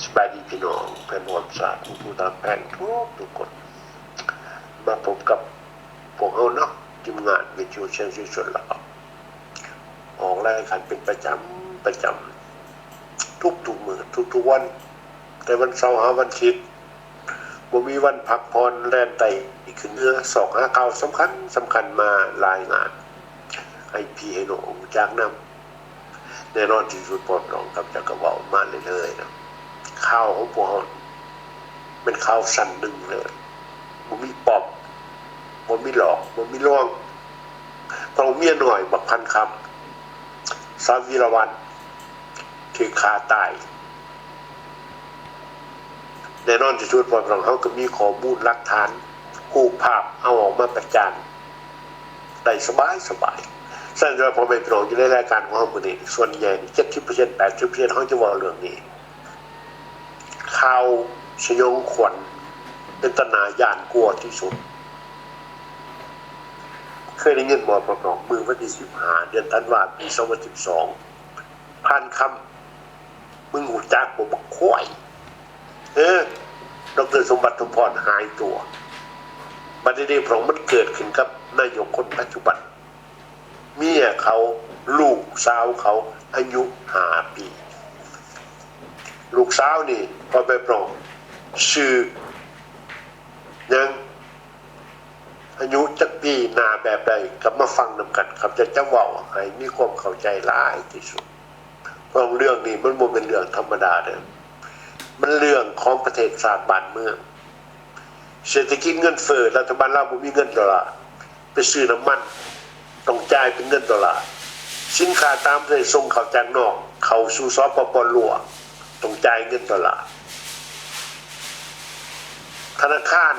ສະບາຍດີພີ່ນ້ອງແຟນຮ່ວມຊາດ ຜູ້ຮັກທາງແພງທຸກໆຄົນ ມາພົບກັບພວກເຮົາເນາະ ທີມງານວິທະຍຸເອເຊຍສ່ວນລາວ ອອກລາຍການເປັນປະຈຳ ປະຈຳ ທຸກໆມື້ ທຸກໆວັນ ແຕ່ວັນເສົາຫາວັນອາທິດ ບໍ່ມີວັນພັກຜ່ອນ ແລ່ນໄຕ່ຂຶ້ນເຮືອ ຊອກຫາຂ່າວສຳຄັນ ສຳຄັນມາລາຍງານໃຫ້ພີ່ໃຫ້ນ້ອງຮູ້ຈັກນຳ. ແນ່ນອນທີ່ສຸດ ພໍ່ນ້ອງກັບຈັກກະເວົ້າມາເລື້ອຍໆເນາະ ຂ່າວຂອງພວກເຮົາແມ່ນຂ່າວຊັ້ນໜຶ່ງເລີຍ ບໍ່ມີປ້ອມ ບໍ່ມີຫຼອກ ບໍ່ມີລວງ ເພາະເມຍນ້ອຍບັກພັນຄຳ ສາວວິລະວັນ ຖືກຂ້າຕາຍ. ແນ່ນອນທີ່ສຸດ ພວກເຮົາກໍມີຂໍ້ມູນຫຼັກຖານ ຮູບພາບ ເອົາອອກມາປະຈານໄດ້ສະບາຍໆ. ສະນັ້ນ ພໍ່ແມ່ພີ່ນ້ອງຢູ່ໃນລາຍການຂອງເຮົາມື້ນີ້ ສ່ວນໃຫຍ່ເຈັດສິບເປີເຊັນ ແປດສິບເປີເຊັນ ເຮົາຈະເວົ້າເລື່ອງນີ້ ຂ່າວສະຫຍອງຂວັນ ເປັນຕາໜ້າຢ້ານກົວທີ່ສຸດ. ເຄີຍໄດ້ຍິນບໍ່ ພໍ່ນ້ອງ? ມື້ວັນທີສິບຫ້າ ເດືອນທັນວາ ປີສອງພັນສິບສອງ ພັນຄຳ ມຶງຮູ້ຈັກບໍ່ ບັກຄວາຍ? ເອີ ດອກເຕີ ສົມບັດ ສົມພອນ ຫາຍຕົວ. ບັດນີ້ເດ້ ເພາະມັນເກີດຂຶ້ນກັບນາຍົກຄົນປັດຈຸບັນ ເມຍເຂົາ ລູກສາວເຂົາ ອາຍຸຫ້າປີ. ລູກສາວນີ້ ພໍ່ແມ່ພີ່ນ້ອງ ຊື່ຫຍັງ? ອາຍຸຈັກປີ ໜ້າແບບໃດ ກໍມາຟັງນຳກັນ. ຂ້າພະເຈົ້າຈະເວົ້າໃຫ້ມີຄວາມເຂົ້າໃຈຫຼາຍທີ່ສຸດ ເພາະເລື່ອງນີ້ມັນບໍ່ແມ່ນເລື່ອງທຳມະດາເດີ້ ມັນເລື່ອງຂອງປະເທດຊາດບ້ານເມືອງ. ເສດຖະກິດເງິນເຟີ້ ລັດຖະບານລາວບໍ່ມີເງິນໂດລາໄປຊື້ນ້ຳມັນ ຕ້ອງຈ່າຍເປັນເງິນໂດລາ. ສິນຄ້າຕ່າງປະເທດສົ່ງເຂົ້າຈາກນອກ ເຂົ້າສູ່ ສປປ ລາວ ຕ້ອງຈ່າຍເງິນໂດລາ. ທະນາຄານ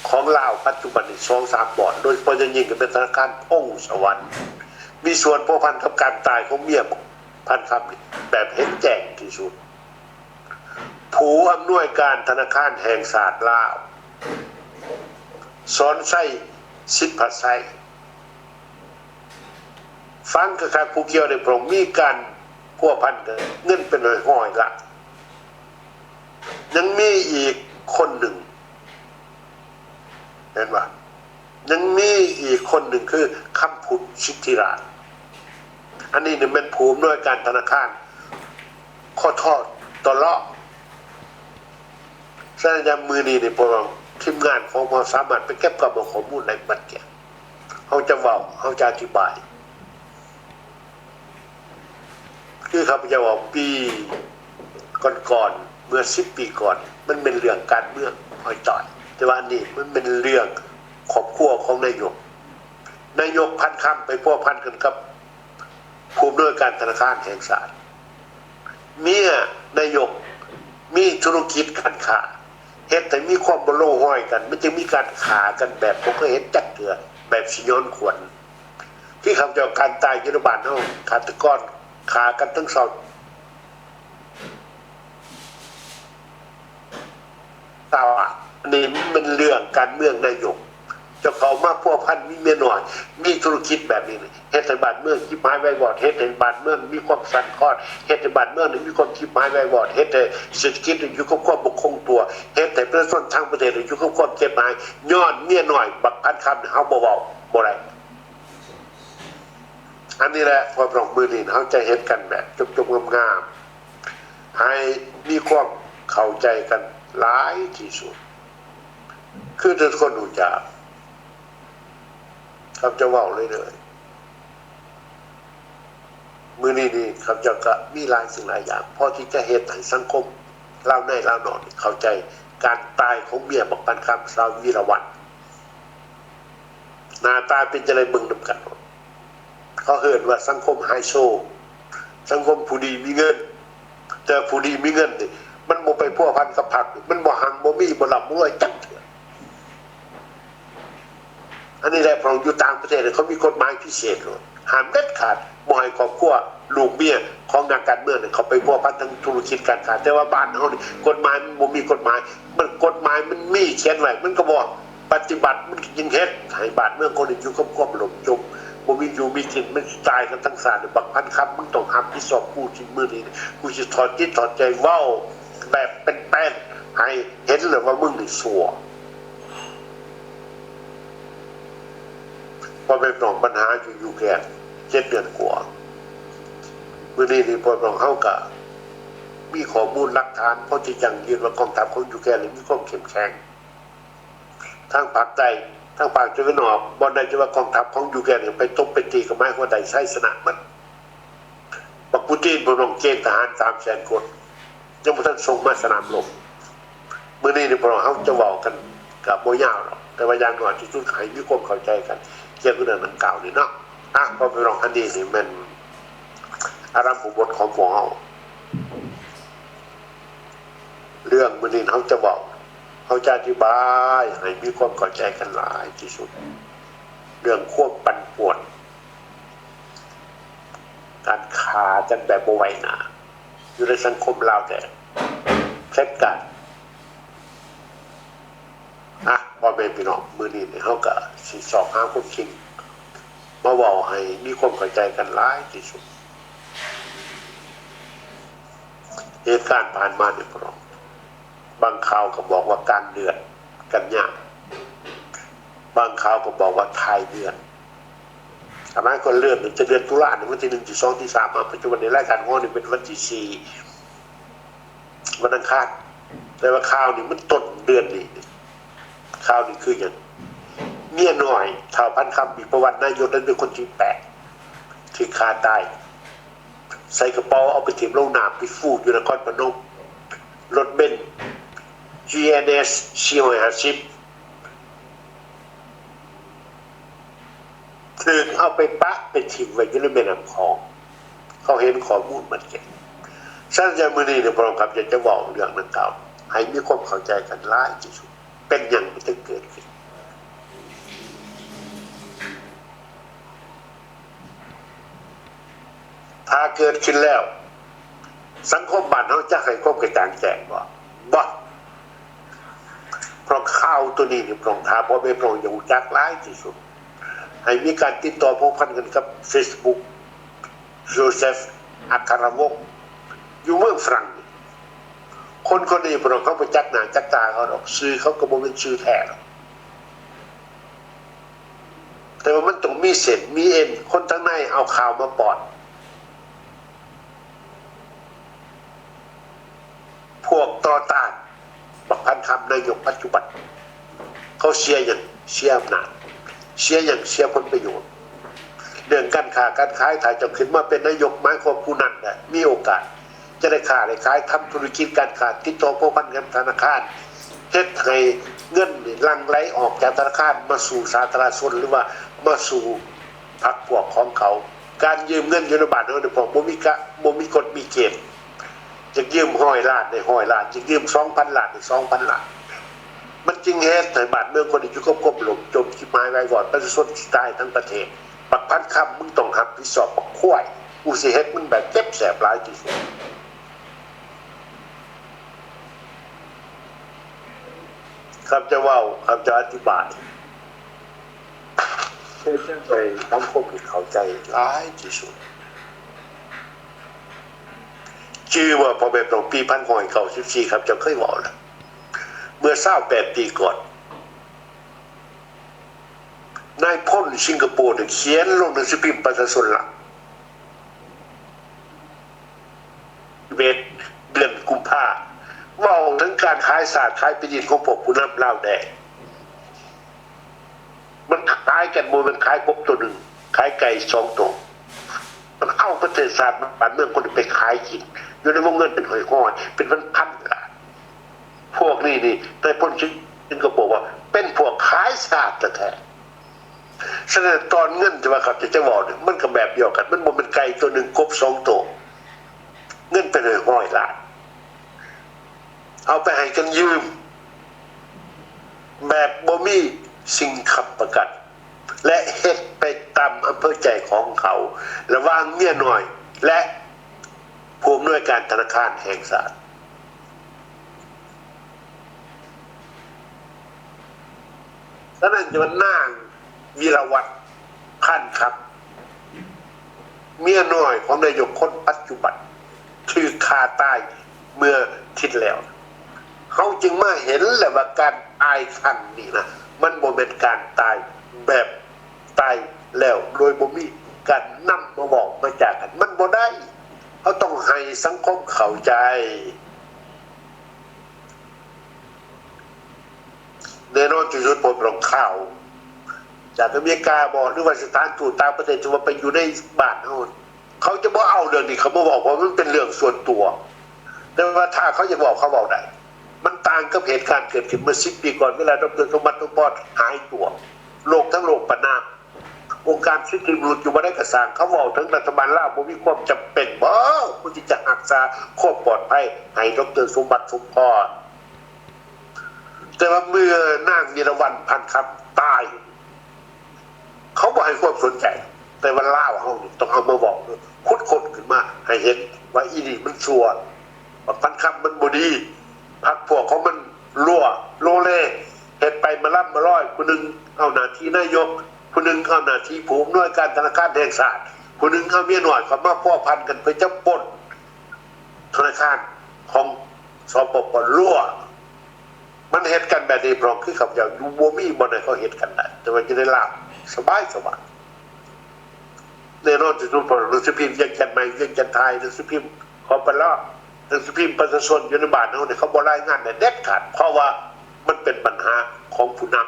ຂອງລາວປັດຈຸບັນນີ້ ສອງສາມບ່ອນ ໂດຍສະເພາະຢ່າງຍິ່ງກໍແມ່ນທະນາຄານພົງສະຫວັນ ມີສ່ວນພົວພັນກັບການຕາຍຂອງເມຍພັນຄຳນີ້ ແບບເຫັນແຈ້ງທີ່ສຸດ. ຜູ້ອຳນວຍການທະນາຄານແຫ່ງຊາດລາວ ສອນໄຊ ສິດພະໄຊ ຟັງຄັກໆ ຜູ້ກ່ຽວໄດ້ ເພາະມີການພົວພັນກັນ ເງິນເປັນຮ້ອຍໆລ້ານ. ຍັງມີອີກຄົນໜຶ່ງ ເຫັນບໍ່? ຍັງມີອີກຄົນໜຶ່ງ ຄື ຄຳພຸດ ສິດທິລາດ. ອັນນີ້ນີ້ແມ່ນຜູ້ອຳນວຍການທະນາຄານ ຄທ ຕລ. ສະນັ້ນ ຍາມມື້ນີ້ນີ້ ພວກເຮົາ ທີມງານຂອງພວກເຮົາສາມາດໄປເກັບກຳເອົາຂໍ້ມູນໄດ້ໝົດແກ່. ເຮົາຈະເວົ້າ ເຮົາຈະອະທິບາຍ ຄືຂ້າພະເຈົ້າເວົ້າປີກ່ອນໆ ເມື່ອສິບປີກ່ອນ ມັນແມ່ນເລື່ອງການເມືອງ ຫ້ອຍຕາຍ. ແຕ່ວ່າອັນນີ້ມັນແມ່ນເລື່ອງຄອບຄົວຂອງນາຍົກ. ນາຍົກພັນຄຳໄປພົວພັນກັນກັບຜູ້ອຳນວຍການທະນາຄານແຫ່ງຊາດ. ເມຍນາຍົກມີທຸລະກິດການຄ້າ ເຮັດໃຫ້ມີຄວາມບໍ່ລົງຮອຍກັນ ມັນຈຶ່ງມີການຂ້າກັນແບບບໍ່ເຄີຍເຫັນຈັກເທື່ອ ແບບສະຫຍອງຂວັນ. ຄືເຂົາເຈົ້າ ການຕາຍຢູ່ໃນບ້ານເຮົາ ຄາດຕະກອນຂ້າກັນທັງເຊົ້າ ຕາວ່າ ອັນນີ້ມັນເປັນເລື່ອງການເມືອງນາຍົກ. ເຈົ້າເຂົ້າມາພົວພັນ ມີເມຍນ້ອຍ ມີທຸລະກິດແບບນີ້ ເຮັດໃຫ້ບ້ານເມືອງຈິບຫາຍວາຍວອດ ເຮັດໃຫ້ບ້ານເມືອງມີຄວາມສັ່ນຄອນ ເຮັດໃຫ້ບ້ານເມືອງນີ້ມີຄວາມຈິບຫາຍວາຍວອດ ເຮັດໃຫ້ເສດຖະກິດຢູ່ກັບຄວາມບໍ່ຄົງຕົວ ເຮັດໃຫ້ປະຊາຊົນທັງປະເທດຢູ່ກັບຄວາມເຈັບຫາຍ ຍ້ອນເມຍນ້ອຍບັກພັນຄຳ ເຮົາບໍ່ເວົ້າບໍ່ໄດ້. ອັນນີ້ແຫຼະ ພວກເຮົາມື້ນີ້ເຮົາຈະເຮັດກັນແບບຈົບໆງາມໆ ໃຫ້ມີຄວາມເຂົ້າໃຈກັນຫຼາຍທີ່ສຸດ ຄືທຸກຄົນຮູ້ຈັກ. ຂ້າພະເຈົ້າເວົ້າເລື້ອຍໆ ມື້ນີ້ນີ້ ຂ້າພະເຈົ້າກະມີຫຼາຍສິ່ງຫຼາຍຢ່າງ ພໍທີ່ຈະເຮັດໃຫ້ສັງຄົມລາວໃນລາວນອກນີ້ເຂົ້າໃຈການຕາຍຂອງເມຍບັກພັນຄຳ ສາວວິລະວັນ. ໜ້າຕາເປັນຈັ່ງໃດເບິ່ງນຳກັນໂລດ. ເຂົາເອີ້ນວ່າສັງຄົມໄຮໂຊ ສັງຄົມຜູ້ດີມີເງິນ. ແຕ່ຜູ້ດີມີເງິນນີ້ ມັນບໍ່ໄປພົວພັນກັບພັກ ມັນບໍ່ຮັ່ງບໍ່ມີ ບໍ່ລ່ຳບໍ່ລວຍຈັກເທື່ອ. ອັນນີ້ແຫຼະ ພວກຢູ່ຕ່າງປະເທດເຂົາມີກົດໝາຍພິເສດໂລດ ຫ້າມເດັດຂາດບໍ່ໃຫ້ຄອບຄົວລູກເມຍຂອງນັກການເມືອງນີ້ເຂົ້າໄປພົວພັນທາງທຸລະກິດການຄ້າ. ແຕ່ວ່າບ້ານເຮົານີ້ ກົດໝາຍມັນບໍ່ມີ ກົດໝາຍ ມັນ ກົດໝາຍມັນມີຂຽນໄວ້ ມັນກໍບໍ່ປະຕິບັດ ມັນກໍຍິ່ງເຮັດໃຫ້ບ້ານເມືອງຂອງນີ້ຢູ່ກັບຄວາມຫຼົ່ມຈົມ ບໍ່ມີຢູ່ມີກິນ ມັນຊິຕາຍກັນທັງຊາດ. ບັກພັນຄຳ ມຶງຕ້ອງຮັບຜິດຊອບກູ ທີ່ມື້ນີ້ກູຊິຖອດຈິດຖອດໃຈເວົ້າແບບເປັນ ແລ້ວວ່າມຶງນີ້ຊົ່ວ. ພໍ່ແມ່ພີ່ນ້ອງ ບັນຫາຢູ່ຢູເຄຣນເຈັດເດືອນກວ່າ. ມື້ນີ້ນີ້ ພໍ່ແມ່ພີ່ນ້ອງເຮົາກະມີຂໍ້ມູນຫຼັກຖານພໍທີ່ຢັ້ງຢືນວ່າກອງທັບຂອງຢູເຄຣນນີ້ມີຄວາມເຂັ້ມແຂງ. ທາງພາກໃຕ້ ທາງພາກຕາເວັນອອກ ບ່ອນໃດທີ່ວ່າກອງທັບຂອງຢູເຄຣນໄປຕົບໄປຕີ ກໍໝາຍຄວາມວ່າໄດ້ໄຊຊະນະໝົດ. ບັກປູຕິນ ພວກນ້ອງເກນທະຫານສາມແສນຄົນ ຍັງບໍ່ທັນສົ່ງມາສະໜາມລົບ. ມື້ນີ້ນີ້ພວກເຮົາຈະເວົ້າກັນກໍບໍ່ຍາວດອກ ແຕ່ວ່າຢ່າງໜ້ອຍທີ່ສຸດໃຫ້ມີຄວາມເຂົ້າໃຈກັນກ່ຽວກັບເລື່ອງດັ່ງກ່າວນີ້ເນາະ. ອ່ະ ພໍ່ແມ່ພີ່ນ້ອງ ອັນນີ້ນີ້ແມ່ນອາລັມພະບົດຂອງພວກເຮົາ. ເລື່ອງມື້ນີ້ເຮົາຈະເວົ້າ ເຮົາຈະອະທິບາຍໃຫ້ມີຄວາມເຂົ້າໃຈກັນຫຼາຍທີ່ສຸດ ເລື່ອງຄວາມປັ່ນປ່ວນ ການຂ້າກັນແບບບໍ່ໄຫວໜ້າ ຢູ່ໃນສັງຄົມລາວແທ້ ແຄບການ. ອ່ະ ພໍ່ແມ່ພີ່ນ້ອງ ມື້ນີ້ນີ້ເຮົາກະຊິຊອກຫາຄວາມຈິງມາເວົ້າໃຫ້ມີຄວາມເຂົ້າໃຈກັນຫຼາຍທີ່ສຸດ. ເຫດການຜ່ານມານີ້ ພີ່ນ້ອງ ບາງຂ່າວກໍບອກວ່າກາງເດືອນກັນຍາ ບາງຂ່າວກໍບອກວ່າທ້າຍເດືອນ. ສະໄໝກ່ອນເລື່ອນຈາກເດືອນຕຸລາ ໃນວັນທີໜຶ່ງ ທີສອງ ທີສາມ ມາປັດຈຸບັນນີ້ ລາຍການຂອງເຮົານີ້ເປັນວັນທີສີ່ ວັນອັງຄານ. ແຕ່ວ່າຂ່າວນີ້ມັນຕົ້ນເດືອນນີ້. ຂ່າວນີ້ຄືຫຍັງ? ເມຍນ້ອຍທ້າວພັນຄຳ ວິພະວັນ ນາຍົກ ນັ້ນເປັນຄົນທີແປດ ຖືກຂ້າຕາຍ. ໃສ່ກະເປົາເອົາໄປຖິ້ມລົງນ້ຳ ໄປຟູຢູ່ນະຄອນພະນົມ. ລົດເບັນ ຈີເອັນເອັສ ສີ່ຮ້ອຍຫ້າສິບ ຖືກເອົາໄປປະໄປຖິ້ມໄວ້ຢູ່ໃນແມ່ນ້ຳຂອງ. ເຂົາເຫັນຂໍ້ມູນໝົດເກັດ. ສະນັ້ນ ມື້ນີ້ນີ້ ພວກເຮົາຈະເວົ້າເລື່ອງດັ່ງກ່າວໃຫ້ມີຄວາມເຂົ້າໃຈກັນຫຼາຍທີ່ສຸດ. ເປັນຫຍັງມັນຈຶ່ງເກີດຂຶ້ນ? ຖ້າເກີດຂຶ້ນແລ້ວ ສັງຄົມບ້ານເຮົາຈະໃຫ້ຄວາມກະຈ່າງແຈ້ງບໍ່? ບໍ່. ເພາະຂ່າວໂຕນີ້ນີ້ ພວກເຮົາ ຖ້າພໍ່ແມ່ພີ່ນ້ອງຢາກຮູ້ຈັກຫຼາຍທີ່ສຸດ ໃຫ້ມີການຕິດຕໍ່ພົວພັນກັນກັບເຟສບຸກ ໂຈເຊັບ ອັກຄະຣະວົງ ຢູ່ເມືອງຝຣັ່ງ. ຄົນຄົນນີ້ ພວກເຮົາບໍ່ຈັກໜ້າຈັກຕາເຂົາດອກ ຊື່ເຂົາກໍບໍ່ແມ່ນຊື່ແທ້ດອກ. ແຕ່ວ່າມັນຕ້ອງມີເສັ້ນມີເອັນ ຄົນທາງໃນເອົາຂ່າວມາປ້ອນ. ພວກຕໍ່ຕ້ານບັກພັນຄຳ ນາຍົກປັດຈຸບັນ ເຂົາເສຍຫຍັງ? ເສຍອຳນາດ. ເສຍຫຍັງ? ເສຍຜົນປະໂຫຍດ. ເລື່ອງການຄ້າການຂາຍ ຖ້າເຈົ້າຂຶ້ນມາເປັນນາຍົກ ໝາຍຄວາມຜູ້ນັ້ນແຫຼະມີໂອກາດ ຈະໄດ້ຄ້າໄດ້ຂາຍ ທຳທຸລະກິດການຄ້າ ຕິດຕໍ່ພົວພັນກັບທະນາຄານ ເຮັດໃຫ້ເງິນນີ້ຫຼັ່ງໄຫຼອອກຈາກທະນາຄານມາສູ່ສາທາລະນະຊົນ ຫຼືວ່າມາສູ່ພັກພວກຂອງເຂົາ. ການຢືມເງິນຢູ່ໃນບ້ານເຮົານີ້ ພວກບໍ່ມີກະ ບໍ່ມີກົດມີເກນ ຢາກຢືມຮ້ອຍລ້ານໄດ້ຮ້ອຍລ້ານ ຢາກຢືມສອງພັນລ້ານໄດ້ສອງພັນລ້ານ. ມັນຈຶ່ງເຮັດໃຫ້ບ້ານເມືອງຄົນຢູ່ກັບຄວາມຫຼົ່ມຈົມ ຊິມາຍວາຍວອດ ປະຊາຊົນຊິຕາຍທັງປະເທດ. ບັກພັນຄຳ ມຶງຕ້ອງຮັບຜິດຊອບ ບັກຄວາຍ ກູຊິເຮັດມຶງແບບເຈັບແສບຫຼາຍທີ່ສຸດ. ຂ້າພະເຈົ້າເວົ້າ ຂ້າພະເຈົ້າອະທິບາຍ ເຮັດຈັ່ງໃດສັງຄົມເຂົ້າໃຈຫຼາຍທີ່ສຸດ. ຈື່ວ່າພໍ່ແມ່ພີ່ນ້ອງ ປີພັນເກົ້າຮ້ອຍເກົ້າສິບສີ່ ຂ້າພະເຈົ້າເຄີຍເວົ້າແລ້ວ ເມື່ອຊາວແປດປີກ່ອນ ນາຍພົນສິງກະໂປນີ້ຂຽນລົງໜັງສືພິມປະຊາຊົນລາວ ເອັດ ເດືອນກຸມພາ ເວົ້າເຖິງການຂາຍຊາດຂາຍແຜ່ນດິນຂອງພວກຜູ້ນຳລາວແດງ. ມັນຂາຍກັນ ບໍ່ແມ່ນຂາຍກົບໂຕໜຶ່ງ ຂາຍໄກ່ສອງໂຕ. ມັນເອົາປະເທດຊາດບ້ານເມືອງຄົນໄປຂາຍກິນ ຢູ່ໃນວົງເງິນເປັນຮ້ອຍໆ ເປັນພັນໆລ້ານ. ພວກນີ້ນີ້ ນາຍພົນສິງກະໂປວ່າເປັນພວກຂາຍຊາດແທ້ໆ. ສະນັ້ນ ຕອນເງິນທີ່ວ່າຂ້າພະເຈົ້າຈະເວົ້ານີ້ ມັນກໍແບບດຽວກັນ ມັນບໍ່ແມ່ນໄກ່ໂຕໜຶ່ງ ກົບສອງໂຕ. ເງິນເປັນຮ້ອຍໆລ້ານ ເອົາໄປໃຫ້ກັນຢືມ ແບບບໍ່ມີສິ່ງຄ້ຳປະກັນ ແລະ ເຮັດໄປຕາມອຳເພີໃຈຂອງເຂົາ ລະຫວ່າງເມຍນ້ອຍ ແລະ ຜູ້ອຳນວຍການທະນາຄານແຫ່ງຊາດ. ສະນັ້ນ ຈະວ່ານາງ ວິລະວັດ ພັນຄຳ ເມຍນ້ອຍຂອງນາຍົກຄົນປັດຈຸບັນ ຖືກຂ້າຕາຍເມື່ອທິດແລ້ວ. ເຮົາຈຶ່ງມາເຫັນແຫຼະວ່າການຕາຍຄັ້ງນີ້ນະ ມັນບໍ່ແມ່ນການຕາຍແບບຕາຍແລ້ວໂດຍບໍ່ມີການນຳມາເວົ້າມາຈາກັນ ມັນບໍ່ໄດ້. ເຮົາຕ້ອງໃຫ້ສັງຄົມເຂົ້າໃຈ. ແນ່ນອນທີ່ສຸດ ພວກເຮົາ ຂ່າວຈາກອາເມລິກາບໍ ຫຼືວ່າສະຖານທູດຕ່າງປະເທດທີ່ວ່າໄປຢູ່ໃນບ້ານເຮົາ ເຂົາຈະບໍ່ເອົາເລື່ອງນີ້ເຂົ້າມາເວົ້າ ເພາະມັນເປັນເລື່ອງສ່ວນຕົວ. ແຕ່ວ່າຖ້າເຂົາຢາກເວົ້າ ເຂົາເວົ້າໄດ້. ມັນຕ່າງກັບເຫດການເກີດຂຶ້ນເມື່ອສິບປີກ່ອນ ເວລາ ດຣ. ສົມບັດ ສົມພອນ ຫາຍຕົວ. ໂລກທັງໂລກປະນາມ. ອົງການສິດທິມະນຸດຢູ່ບ່ອນໃດກໍຊ່າງ ເຂົາເວົ້າເຖິງລັດຖະບານລາວບໍ່ມີຄວາມຈຳເປັນບໍ ຜູ້ທີ່ຈະຮັກສາຄວາມປອດໄພໃຫ້ ດຣ. ສົມບັດ ສົມພອນ. ແຕ່ວ່າເມື່ອນາງວິລະວັນ ພັນຄຳ ຕາຍ ເຂົາບໍ່ໃຫ້ຄວາມສົນໃຈ. ແຕ່ວ່າລາວເຮົານີ້ຕ້ອງເອົາມາເວົ້າ ຂຸດຄົ້ນຂຶ້ນມາໃຫ້ເຫັນວ່າອີ່ນີ້ມັນຊົ່ວ, ບັກພັນຄຳມັນບໍ່ດີ, ພັກພວກຂອງມັນຮົ່ວໂລເລ, ເຮັດໄປມາລຳມາລອຍ, ຜູ້ໜຶ່ງເອົາໜ້າທີ່ນາຍົກ, ຜູ້ໜຶ່ງເອົາໜ້າທີ່ຜູ້ອຳນວຍການທະນາຄານແຫ່ງຊາດ, ຜູ້ໜຶ່ງເອົາເມຍນ້ອຍເຂົ້າມາພົວພັນກັນເພື່ອຈະປົນ ທະນາຄານຂອງ ສປປ ຮົ່ວ. ມັນເຮັດກັນແບບນີ້ ພີ່ນ້ອງ ຄືຂ້າພະເຈົ້າຢູ່ ບໍ່ມີບ່ອນໃດເຂົາເຮັດກັນໄດ້ ແຕ່ວ່າຢູ່ໃນລາວສະບາຍໆ. ແນ່ນອນທີ່ສຸດ ເພາະໜັງສືພິມວຽງຈັນໃໝ່, ວຽງຈັນທາຍ, ໜັງສືພິມຂອງປະລາວ, ໜັງສືພິມປະຊາຊົນຢູ່ໃນບ້ານເຮົານີ້ ເຂົາບໍ່ລາຍງານໄດ້ເດັດຂາດ ເພາະວ່າມັນເປັນບັນຫາຂອງຜູ້ນຳ.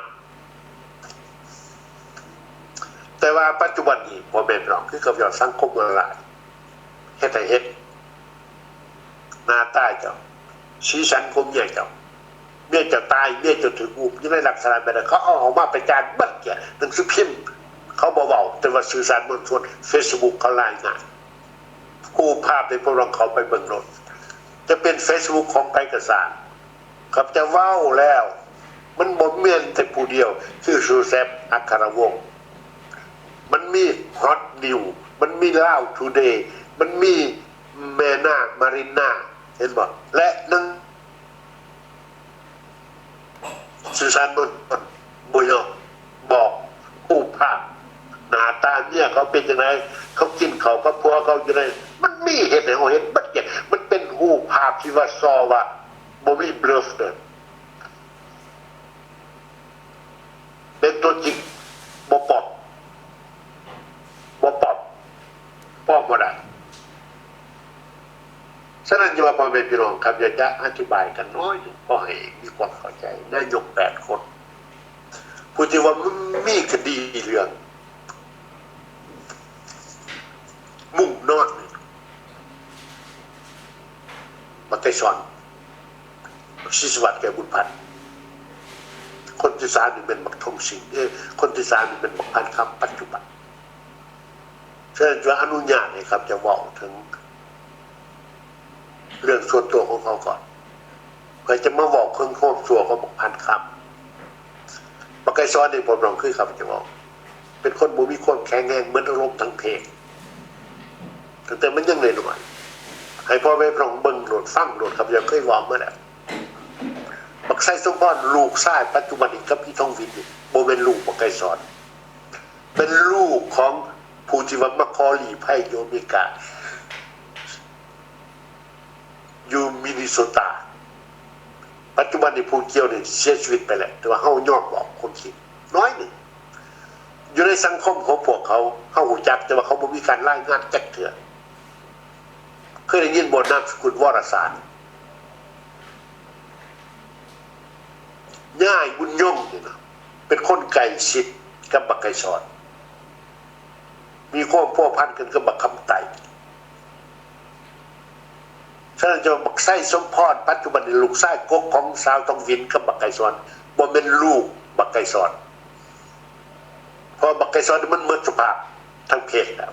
ແຕ່ວ່າປັດຈຸບັນນີ້ ພໍ່ແມ່ພີ່ນ້ອງ ຄືກັບວ່າສັງຄົມອອນລາຍ ເຮັດໃຫ້ເຫັນໜ້າຕາເຈົ້າ, ສີສັນຂອງເມຍເຈົ້າ, ເມຍເຈົ້າຕາຍ, ເມຍເຈົ້າຖືກອຸ້ມ ຢູ່ໃນລັກສະນະແບບໃດ ເຂົາເອົາອອກມາປະຈານເບິດເກ້ຍ. ໜັງສືພິມເຂົາບໍ່ເວົ້າ ແຕ່ວ່າສື່ສານມວນຊົນ ເຟສບຸກເຂົາລາຍງານ. ຮູບພາບໃຫ້ພວກເຮົາເຂົ້າໄປເບິ່ງໂລດ, ຈະເປັນເຟສບຸກຂອງໃຜກໍຊ່າງ. ຂ້າພະເຈົ້າເວົ້າແລ້ວ ມັນບໍ່ແມ່ນແຕ່ຜູ້ດຽວ ຄື ຊູແຊັບ ອັກຄະລະວົງ, ມັນມີ ຮອດນິວສ໌, ມັນມີ ລາວທູເດ, ມັນມີ ແມ່ນາມາຣິນນາ ເຫັນບໍ່? ແລະ ໜັງສືສານມວນຊົນບໍ່ຍອມບອກຮູບພາບ ໜ້າຕາເມຍເຂົາເປັນຈັ່ງໃດ, ເຂົາກິນເຂົ້າກັບຜົວເຂົາຢູ່ໃດ, ມັນມີເຮັດໃຫ້ເຮົາເຫັນເບິດເກຍ. ມັນເປັນຮູບພາບທີ່ວ່າສໍ່ວ່າ ບໍ່ມີບລູຟເລີຍ, ເປັນຕົວຈິງ, ບໍ່ປອມ, ບໍ່ປອມ, ປອມບໍ່ໄດ້. ສະນັ້ນ ຈະວ່າພໍ່ແມ່ພີ່ນ້ອງ ຂ້າພະເຈົ້າຈະອະທິບາຍກັນໜ້ອຍໜຶ່ງ ພໍໃຫ້ມີຄວາມເຂົ້າໃຈ. ນາຍົກແປດຄົນ ຜູ້ທີ່ວ່າມັນມີຄະດີເລື່ອງມຸ້ງນອນ ບັກໄກສອນ, ບັກສີສະຫວັດ ແກ້ວບຸນພັນ, ຄົນທີສາມນີ້ແມ່ນບັກທອງສິງ, ເອີ ຄົນທີສາມນີ້ແມ່ນບັກພັນຄຳປັດຈຸບັນ. ສະນັ້ນ ຈະອະນຸຍາດໃຫ້ຂ້າພະເຈົ້າເວົ້າເຖິງ ເລື່ອງສ່ວນຕົວຂອງເຂົາກ່ອນ ເພື່ອຈະມາເວົ້າເຖິງຄວາມຊົ່ວຂອງບັກພັນຄຳ. ບັກໄກສອນນີ້ ພໍ່ນ້ອງ ຄືຂ້າພະເຈົ້າເວົ້າ ເປັນຄົນບໍ່ມີຄວາມແຂງແຮງ ໝົດອາລົມທາງເພດ ຕັ້ງແຕ່ມັນຍັງນ້ອຍໆ. ໃຫ້ພໍ່ແມ່ພີ່ນ້ອງເບິ່ງໂລດ ຟັງໂລດ, ຂ້າພະເຈົ້າເຄີຍເວົ້າມາແລ້ວ. ບັກໄຊສົມພອນ ລູກຊາຍປັດຈຸບັນນີ້ກັບອີທອງວິນນີ້ ບໍ່ແມ່ນລູກບັກໄກສອນ, ເປັນລູກຂອງຜູ້ທີ່ວ່າມາຂໍລີ້ໄພຢູ່ອາເມລິກາ ຢູ່ມິນນິໂຊຕາ. ປັດຈຸບັນນີ້ຜູ້ກ່ຽວນີ້ເສຍຊີວິດໄປແລ້ວ, ແຕ່ວ່າເຮົາຍອມບອກຄວາມຈິງໜ້ອຍໜຶ່ງ. ຢູ່ໃນສັງຄົມຂອງພວກເຂົາ ເຮົາຮູ້ຈັກ, ແຕ່ວ່າເຂົາບໍ່ມີການລາຍງານຈັກເທື່ອ. ເຄີຍໄດ້ຍິນບໍ່ ນາມສະກຸນ ວໍລະສານ? ຍາຍບຸນຍົງນີ້ນະ ເປັນຄົນໃກ້ຊິດກັບບັກໄກສອນ, ມີຄວາມພົວພັນກັນກັບບັກຄຳໄຕ. ສະນັ້ນ ຈະວ່າບັກໄຊສົມພອນ ປັດຈຸບັນນີ້ລູກຊາຍກົກຂອງສາວທອງວິນກັບບັກໄກສອນ ບໍ່ແມ່ນລູກບັກໄກສອນ, ເພາະບັກໄກສອນນີ້ມັນໝົດສະພາບທາງເພດແລ້ວ.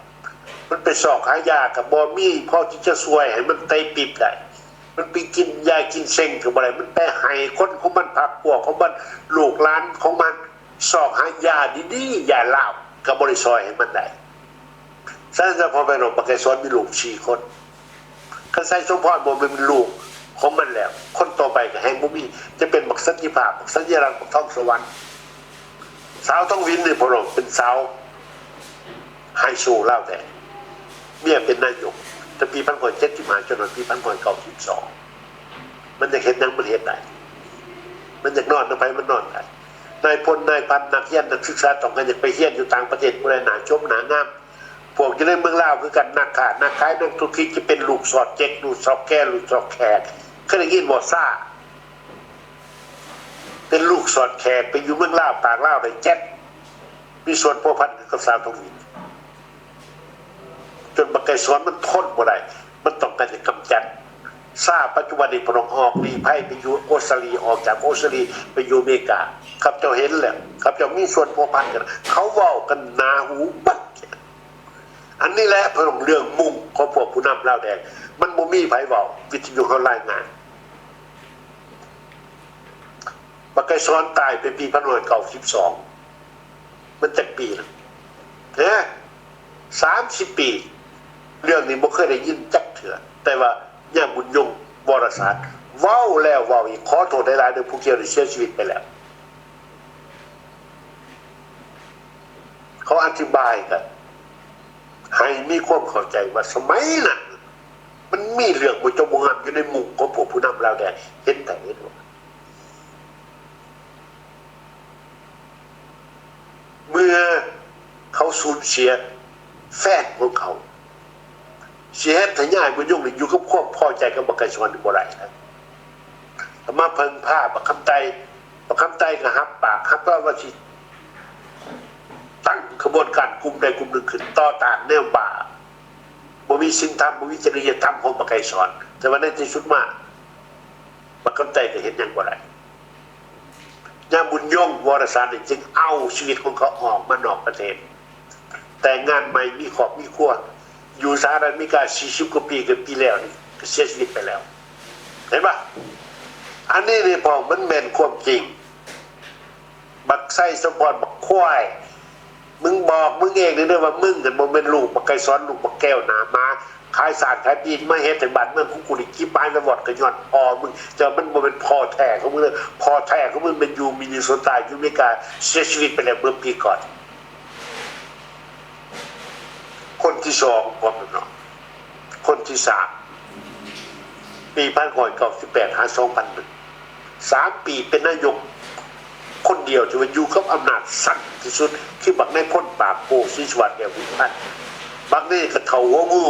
ມັນໄປຊອກຫາຢາກໍບໍ່ມີພໍທີ່ຈະຊ່ວຍໃຫ້ມັນເຕະປີບໄດ້, ມັນໄປກິນຢາກິນເຊັງກໍບໍ່ໄດ້, ມັນໄປໃຫ້ຄົນຂອງມັນ ພັກພວກຂອງມັນ ລູກຫຼານຂອງມັນ ຊອກຫາຢາດີໆ ຢາລາວ ກໍບໍ່ໄດ້ຊ່ອຍໃຫ້ມັນໄດ້. ສະນັ້ນ ເຈົ້າພໍ່ແມ່ນ້ອງ ບັກໄກສອນມີລູກສີ່ຄົນ, ຄັນໄຊສົມພອນບໍ່ແມ່ນລູກຂອງມັນແລ້ວ ຄົນຕໍ່ໄປກໍແຮ່ງບໍ່ມີ, ຈະເປັນບັກສັນຕິພາບ, ບັກສັນຍະລັດ, ບັກທອງສະຫວັນ. ສາວທອງວິນນີ້ ພໍ່ນ້ອງ ເປັນສາວໄຮໂຊລາວແທ້, ເມຍເປັນນາຍົກ ແຕ່ປີພັນເກົ້າຮ້ອຍເຈັດສິບຫ້າ ຈົນຮອດປີພັນເກົ້າຮ້ອຍເກົ້າສິບສອງ. ມັນຢາກເຮັດຫຍັງມັນເຮັດໄດ້. ມັນຢາກນອນນຳໃຜມັນນອນໄດ້. ນາຍພົນ ນາຍພັນ ນັກຮຽນ ນັກສຶກສາ ຕ້ອງການຢາກໄປຮຽນຢູ່ຕ່າງປະເທດ ບໍ່ໄດ້ໜ້າຈົບໜ້າງາມ. ພວກຢູ່ໃນເມືອງລາວຄືກັນ ນັກຄ້າ ນັກຂາຍ ນັກທຸລະກິດ ຈະເປັນລູກສອດເຈັກ ລູກສອດແກ ລູກສອດແຂກ. ເຄີຍໄດ້ຍິນບໍ່? ຊ້າ ເປັນລູກສອດແຂກ ໄປຢູ່ເມືອງລາວ ປາກລາວໄດ້ແຈັດ ມີສ່ວນພົວພັນກັບສາວທອງຫຍິງ ຈົນບັກໄກສອນມັນທົນບໍ່ໄດ້ ມັນຕ້ອງການຈະກຳຈັດ. ຊ້າປັດຈຸບັນນີ້ພວກອອກລີ້ໄພໄປຢູ່ອົດສະຕາລີ ອອກຈາກອົດສະຕາລີໄປຢູ່ອາເມລິກາ. ຂ້າພະເຈົ້າເຫັນແລ້ວ ຂ້າພະເຈົ້າມີສ່ວນພົວພັນກັນ ເຂົາເວົ້າກັນໜ້າຫູເບິດ. ອັນນີ້ແຫຼະພວກເລື່ອງມຸ້ງຂອງພວກຜູ້ນຳລາວແດງ ມັນບໍ່ມີໃຜເວົ້າ ວິທະຍຸເຮົາລາຍງານ. ບັກໄກສອນຕາຍໄປປີພັນເກົ້າຮ້ອຍເກົ້າສິບສອງ ມັນຈັກປີລະ? ຮະ? ສາມສິບປີ. ເລື່ອງນີ້ບໍ່ເຄີຍໄດ້ຍິນຈັກເທື່ອ ແຕ່ວ່າຍາບຸນຍົງ ວໍລະສາດ ເວົ້າແລ້ວເວົ້າອີກ. ຂໍໂທດຫຼາຍໆເດີ ຜູ້ກ່ຽວໄດ້ເສຍຊີວິດໄປແລ້ວ. ເຂົາອະທິບາຍກັນໃຫ້ມີຄວາມເຂົ້າໃຈວ່າ ສະໄໝນັ້ນມັນມີເລື່ອງບໍ່ຈົບບໍ່ງາມຢູ່ໃນມຸ້ງຂອງພວກຜູ້ນຳລາວແດງ ເຫັນໄດ້ເຫັນວ່າ ເມື່ອເຂົາສູນເສຍແຟນຂອງເຂົາ ຊິເຮັດໃຫ້ຍາຍບຸນຍົງນີ້ຢູ່ກັບຄວາມພໍໃຈກັບບັກໄກສອນນີ້ບໍ່ໄດ້ນະ. ກໍມາເພິ່ງພາບັກຄຳໄຕ ບັກຄຳໄຕກໍຮັບປາກຮັບລອຍວ່າຊິຕັ້ງຂະບວນການກຸ່ມໃດກຸ່ມໜຶ່ງຂຶ້ນຕໍ່ຕ້ານແນວບ້າ ບໍ່ມີສິນທຳ ບໍ່ມີຈະລິຍະທຳຂອງບັກໄກສອນ. ແຕ່ວ່າໃນທີ່ສຸດມາ ບັກຄຳໄຕກໍເຮັດຫຍັງບໍ່ໄດ້. ຍາບຸນຍົງ ວໍລະສາດ ນີ້ຈຶ່ງເອົາຊີວິດຂອງເຂົາອອກມານອກປະເທດ ແຕ່ງງານໃໝ່ ມີຄອບມີຄົວ ຢູ່ສະຫະລັດອາເມລິກາສີ່ສິບກວ່າປີ ກໍປີແລ້ວນີ້ກໍເສຍຊີວິດໄປແລ້ວ. ເຫັນປະ? ອັນນີ້ນີ້ ເພາະມັນແມ່ນຄວາມຈິງ. ບັກໄຊສົມພອນ ບັກຄວາຍ ມຶງບອກມຶງເອງເດີວ່າ ມຶງນັ້ນບໍ່ແມ່ນລູກບັກໄກສອນ ລູກບັກແກ້ວໜ້າໝາ ຂາຍຊາດຂາຍປີນ ມາເຮັດໃຫ້ບ້ານເມືອງຂອງກູນີ້ຈິບຫາຍວາຍວອດ ກໍຍ້ອນພໍ່ມຶງ. ແຕ່ວ່າມັນບໍ່ແມ່ນພໍ່ແທ້ຂອງມຶງເດີ ພໍ່ແທ້ຂອງມຶງແມ່ນຢູ່ມິນນິໂຊຕາ ຢູ່ອາເມລິກາ ເສຍຊີວິດໄປແລ້ວເມື່ອປີກ່ອນ. ຄົນທີສອງ ພວກນັ້ນເນາະ ຄົນທີສາມ ປີພັນເກົ້າຮ້ອຍເກົ້າສິບແປດ ຫາ ສອງພັນໜຶ່ງ ສາມປີ ເປັນນາຍົກຄົນດຽວທີ່ວ່າຢູ່ກັບອຳນາດສັ້ນທີ່ສຸດ ຄືບັກນາຍພົນປາກໂກ ສີສະຫວັດ ແກ້ວບຸນພັນ. ບັກນີ້ກໍເຖົ້າຫົວງູ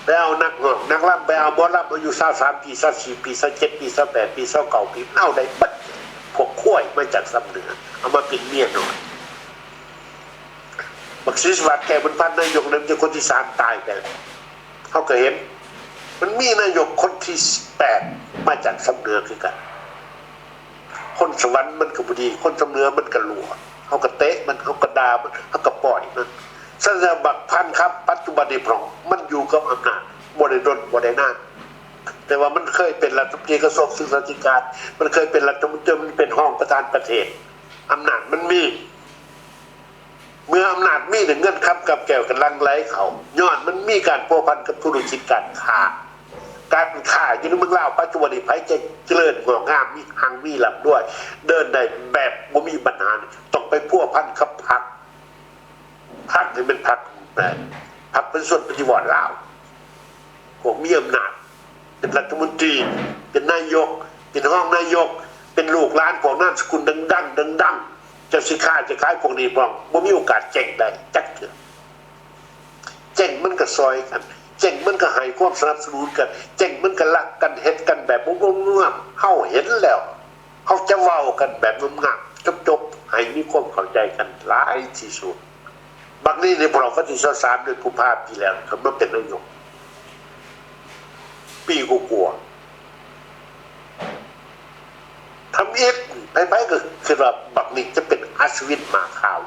ໄປເອົານັກຮ້ອງນັກລຳ ໄປເອົາໝໍລຳ ອາຍຸຊາວສາມປີ ຊາວສີ່ປີ ຊາວເຈັດປີ ຊາວແປດປີ ຊາວເກົ້າປີ ມັນເອົາໄດ້ເບິດ. ພວກຄວາຍມາຈາກຊຳເໜືອ ເອົາມາເປັນເມຍນ້ອຍ. ບັກສີສະຫວັດ ແກ້ວບຸນພັນ ນາຍົກນັ້ນ ເປັນຄົນທີສາມ ຕາຍໄປແລ້ວ. ເຮົາກໍເຫັນ ມັນມີນາຍົກຄົນທີແປດ ມາຈາກຊຳເໜືອຄືກັນ. ຄົນສະຫວັນມັນກໍບໍ່ດີ ຄົນຊຳເໜືອມັນກໍຫຼວ ເຮົາກໍເຕະມັນ ເຮົາກໍດ່າມັນ ເຮົາກໍປ່ອຍມັນ. ສະນັ້ນແລ້ວ ບັກພັນຄຳ ປັດຈຸບັນນີ້ພວກມັນຢູ່ກັບອຳນາດ ບໍ່ໄດ້ດົນ ບໍ່ໄດ້ນານ ແຕ່ວ່າມັນເຄີຍເປັນລັດຖະມົນຕີກະຊວງສຶກສາທິການ ມັນເຄີຍເປັນລັດຖະມົນຕີ ມັນເປັນຮອງປະທານປະເທດ ອຳນາດມັນມີ. ເມື່ອອຳນາດມີ ແລ້ວເງິນຄຳກຳແກ້ວກໍຫຼັ່ງໄຫຼເຂົ້າ ຍ້ອນມັນມີການພົວພັນກັບທຸລະກິດການຄ້າ. ການຄ້າຢູ່ໃນເມືອງລາວປັດຈຸບັນນີ້ ໃຜຈະຈະເລີນງອກງາມ ມີຮັ່ງມີລ່ຳລວຍ ເດີນໄດ້ແບບບໍ່ມີບັນຫາ ຕ້ອງໄປພົວພັນກັບພັກ ພັກນີ້ແມ່ນພັກ ເອີ ພັກປະຊາຊົນປະຕິວັດລາວ ພວກມີອຳນາດ ເປັນລັດຖະມົນຕີ ເປັນນາຍົກ ເປັນຮອງນາຍົກ ເປັນລູກຫຼານພວກນາມສະກຸນດັງໆ ດັງໆ. ເຈົ້າຊິຄ້າຈະຂາຍພວກນີ້ບໍ່ ບໍ່ມີໂອກາດເຈັງໄດ້ຈັກເທື່ອ. ເຈັງມັນກໍຊ່ອຍກັນ ເຈັງມັນກໍໃຫ້ຄວາມສະໜັບສະໜູນກັນ ເຈັງມັນກໍລັກກັນ ເຮັດກັນແບບບໍ່ງາມ. ເຮົາເຫັນແລ້ວ ເຮົາຈະເວົ້າກັນແບບງາມໆ ຈົບໆ ໃຫ້ມີຄວາມເຂົ້າໃຈກັນຫຼາຍທີ່ສຸດ. ບັກນີ້ໃນພວກເຮົາ ວັນທີຊາວສາມ ເດືອນກຸມພາປີແລ້ວ ເພິ່ນມາເປັນນາຍົກ ປີກວ່າໆ ທຳອິດ ໃຜໆກໍຄິດວ່າບັກນີ້ຈະເປັນອັດສະວິນໝາຂາວ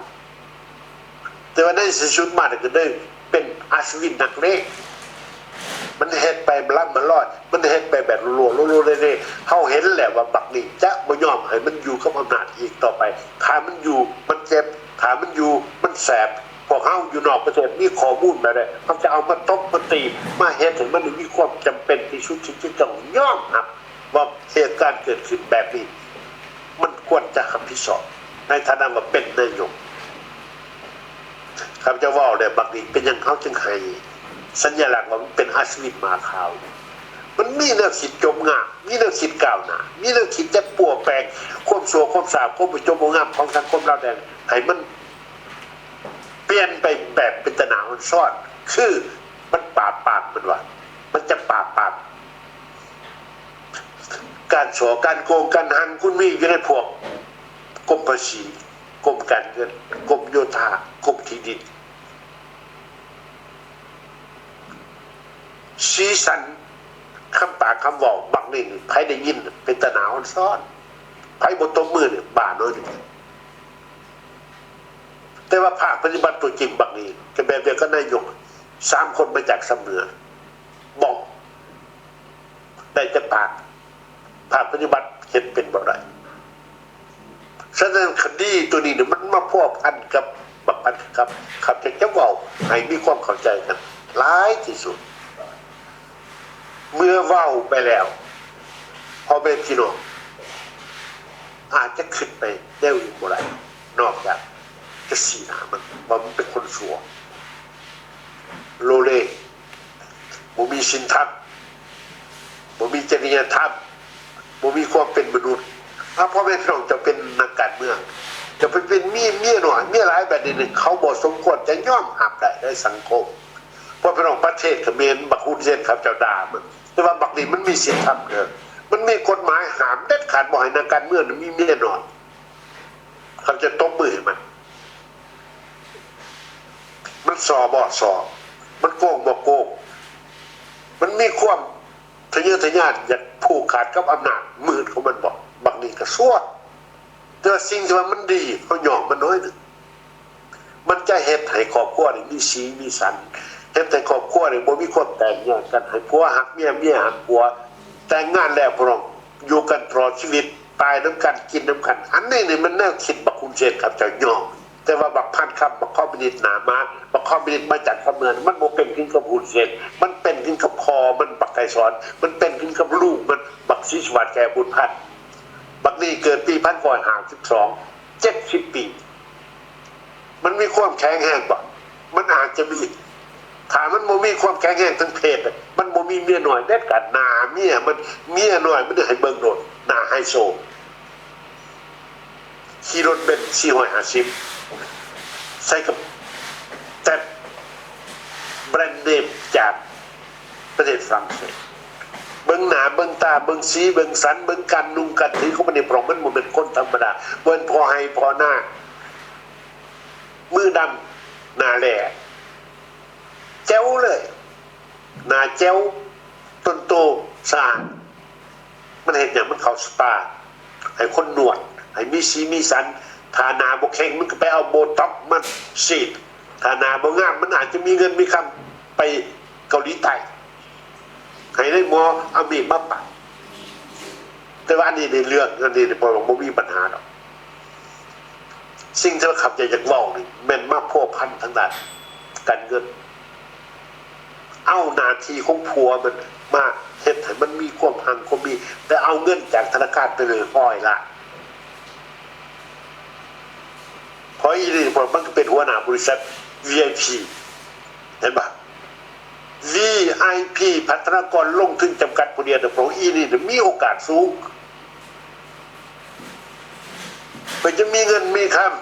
ແຕ່ວ່າໃນທີ່ສຸດມາກໍໄດ້ເປັນອັດສະວິນນັກເລງ. ມັນເຮັດໄປລຳມາລອຍ ມັນເຮັດໄປແບບຫຼວງໆ ເລໆ. ເຮົາເຫັນແລ້ວວ່າບັກນີ້ຈະບໍ່ຍອມໃຫ້ມັນຢູ່ກັບອຳນາດອີກຕໍ່ໄປ. ຖ້າມັນຢູ່ມັນເຈັບ ຖ້າມັນຢູ່ມັນແສບ. ພວກເຮົາຢູ່ນອກປະເທດມີຂໍ້ມູນແບບໃດ ເຮົາຈະເອົາມາຕົບມາຕີມາເຮັດໃຫ້ມັນມີຄວາມຈຳເປັນທີ່ສຸດທີ່ຈະຕ້ອງຍອມຮັບ ວ່າເຫດການເກີດຂຶ້ນແບບນີ້ ມັນຄວນຈະຮັບຜິດຊອບໃນຖານະວ່າເປັນນາຍົກ. ຂ້າພະເຈົ້າເວົ້າແລ້ວ ບັກນີ້ເປັນຫຍັງເຮົາຈຶ່ງໃຫ້ສັນຍະລັກວ່າມັນເປັນອັດສະວິນໝາຂາວ? ມັນມີແນວຄິດຈົບງາມ, ມີແນວຄິດກ້າວໜ້າ, ມີແນວຄິດຈະປົວແປງຄວາມຊົ່ວຄວາມຊາ ຄວາມບໍ່ຈົບບໍ່ງາມຂອງສັງຄົມລາວແດງ ໃຫ້ມັນປ່ຽນໄປແບບເປັນຕາໜ້າອອນຊອນ. ຄືມັນປາບປາມ, ມັນວ່າມັນຈະປາບປາມການສໍ້ ການໂກງ ການຫັນ. ຄຸນມີຢູ່ໃນພວກກົມພາສີ, ກົມການເງິນ, ກົມໂຍທາ, ກົມທີ່ດິນ. ສີສັນຄຳປາກຄຳເວົ້າບັກນີ້ນີ້ ໃຜໄດ້ຍິນເປັນຕາໜ້າອອນຊອນ, ໃຜບໍ່ຕົບມືນີ້ບ້າໜ້ອຍໜຶ່ງ. ແຕ່ວ່າພາກປະຕິບັດຕົວຈິງບັກນີ້ ກໍແບບດຽວກັບນາຍົກ ສາມຄົນມາຈາກຊຳເໜືອ ບອກໄດ້ແຕ່ປາກ, ພາກປະຕິບັດເຮັດເປັນບໍ່ໄດ້. ສະນັ້ນຄະດີຕົວນີ້ນີ້ ມັນມາພົວພັນກັບບັກພັນຄຳ. ຂ້າພະເຈົ້າຈະເວົ້າໃຫ້ມີຄວາມເຂົ້າໃຈກັນຫຼາຍທີ່ສຸດ. ເມື່ອເວົ້າໄປແລ້ວ ພໍ່ແມ່ພີ່ນ້ອງອາດຈະຄິດໄປແນວອື່ນບໍ່ໄດ້ ນອກຈາກຈະຊີ້ໜ້າມັນວ່າມັນເປັນຄົນຊົ່ວ ໂລເລ ບໍ່ມີສິນທຳ, ບໍ່ມີຈະລິຍະທຳ, ບໍ່ມີຄວາມເປັນມະນຸດ. ອາ ພໍ່ແມ່ພີ່ນ້ອງເຈົ້າເປັນນັກການເມືອງ, ເຈົ້າໄປເປັນມີເມຍນ້ອຍເມຍຫຼາຍແບບນີ້ ເຂົາບໍ່ສົມຄວນຈະຍອມຮັບໄດ້ໃນສັງຄົມ. ພໍ່ແມ່ພີ່ນ້ອງ ປະເທດຂະເໝນ ບັກຮຸນເຊນ ຂ້າພະເຈົ້າດ່າມັນ, ແຕ່ວ່າບັກນີ້ມັນມີສິນທຳເດີ, ມັນມີກົດໝາຍຫ້າມເດັດຂາດ ບໍ່ໃຫ້ນັກການເມືອງມີເມຍນ້ອຍ. ຂ້າພະເຈົ້າຕົບມືໃຫ້ມັນ. ມັນສໍ້ບໍ່ສໍ້, ມັນໂກງບໍ່ໂກງ, ມັນມີຄວາມທະເຍີທະຍານຢາກຜູກຂາດກັບອຳນາດມືດຂອງມັນບໍ່? ບັກນີ້ກໍຊົ່ວ. ແຕ່ວ່າສິ່ງທີ່ວ່າມັນດີ ເຮົາຍ້ອງມັນໜ້ອຍໜຶ່ງ. ມັນຈະເຮັດໃຫ້ຄອບຄົວນີ້ມີສີມີສັນ, ເຮັດໃຫ້ຄອບຄົວນີ້ບໍ່ມີຄວາມແຕກແຍກກັນ, ໃຫ້ຜົວຮັກເມຍ, ເມຍຮັກຜົວ, ແຕ່ງງານແລ້ວພວກນ້ອງ ຢູ່ກັນຕະຫຼອດຊີວິດ, ຕາຍນຳກັນ, ກິນນຳກັນ. ອັນນີ້ນີ້ມັນແນວຄິດບັກຮຸນເຊນ ຂ້າພະເຈົ້າຍ້ອງ. ແຕ່ວ່າບັກພັນຄຳ, ບັກຄອມມິວນິດໜ້າໝາ, ບັກຄອມມິວນິດມາຈາກຊຳເໜືອ, ມັນບໍ່ເປັນຂຶ້ນກັບຮຸນເຊນ, ມັນເປັນຂຶ້ນກັບພໍ່ມັນ ບັກໄກສອນ, ມັນເປັນຂຶ້ນກັບລູກມັນ ບັກສີສຸວັນ ແກ້ວບຸນພັນ. ບັກນີ້ເກີດປີໜຶ່ງພັນເກົ້າຮ້ອຍຫ້າສິບສອງ ເຈັດສິບປີ. ມັນມີຄວາມແຂງແຮງບໍ່? ມັນອາດຈະມີ. ຖ້າມັນບໍ່ມີຄວາມແຂງແຮງທາງເພດ, ມັນບໍ່ມີເມຍນ້ອຍເດັດຂາດ. ໜ້າເມຍມັນ, ເມຍນ້ອຍມັນໃຫ້ເບິ່ງໂລດ, ໜ້າໄຮໂຊ. ຂີ່ລົດເບັນສີ່ຮ້ອຍຫ້າສິບ ໃສ່ກັບແຕັບແບຣນເນມຈາກ ປະເທດຝຣັ່ງເສດ. ເບິ່ງໜ້າເບິ່ງຕາ, ເບິ່ງສີເບິ່ງສັນ, ເບິ່ງການນຸ່ງການຖືຂອງມັນນີ້, ເພາະມັນບໍ່ແມ່ນຄົນທຳມະດາ, ບໍ່ແມ່ນພໍ່ໄຮ່ພໍ່ນາ, ມືດຳ ໜ້າແຫຼ້ ແຈ່ວເລີຍ, ໜ້າແຈ່ວ, ຕົ້ນໂຕ, ສະອາດ. ມັນເຮັດຫຍັງ? ມັນເຂົ້າສະປາ ໃຫ້ຄົນນວດ ໃຫ້ມີສີມີສັນ. ຖ້າໜ້າບໍ່ເຄັ່ງ ມັນກໍໄປເອົາໂບຕັອກມາສີດ. ຖ້າໜ້າບໍ່ງາມ ມັນອາດຈະມີເງິນມີຄຳໄປເກົາຫຼີໃຕ້ ໃຫ້ນາຍໝໍເອົາມີດມາປາດ. ແຕ່ວ່າອັນນີ້ໃນເລື່ອງອັນນີ້ ບໍ່ ບໍ່ມີບັນຫາດອກ. ສິ່ງທີ່ຂ້າພະເຈົ້າຢາກເວົ້ານີ້ ແມ່ນມາພົວພັນທາງດ້ານການເງິນ. ເອົາໜ້າທີ່ຂອງຜົວມັນມາເຮັດໃຫ້ມັນມີຄວາມຮັ່ງຄວາມມີ, ແຕ່ເອົາເງິນຈາກທະນາຄານໄປເລີຍຮ້ອຍລ້ານ. ເພາະອີ່ນີ້ ເພາະມັນກໍເປັນຫົວໜ້າບໍລິສັດ ວີໄອພີ ເຫັນບໍ່? ວີໄອພີ ພັດທະນາກອນລົງທຶນຈຳກັດຜູ້ດຽວ, ແຕ່ພວກອີ່ນີ້ມີໂອກາດສູງ. ເພິ່ນຈະມີເງິນມີຄຳ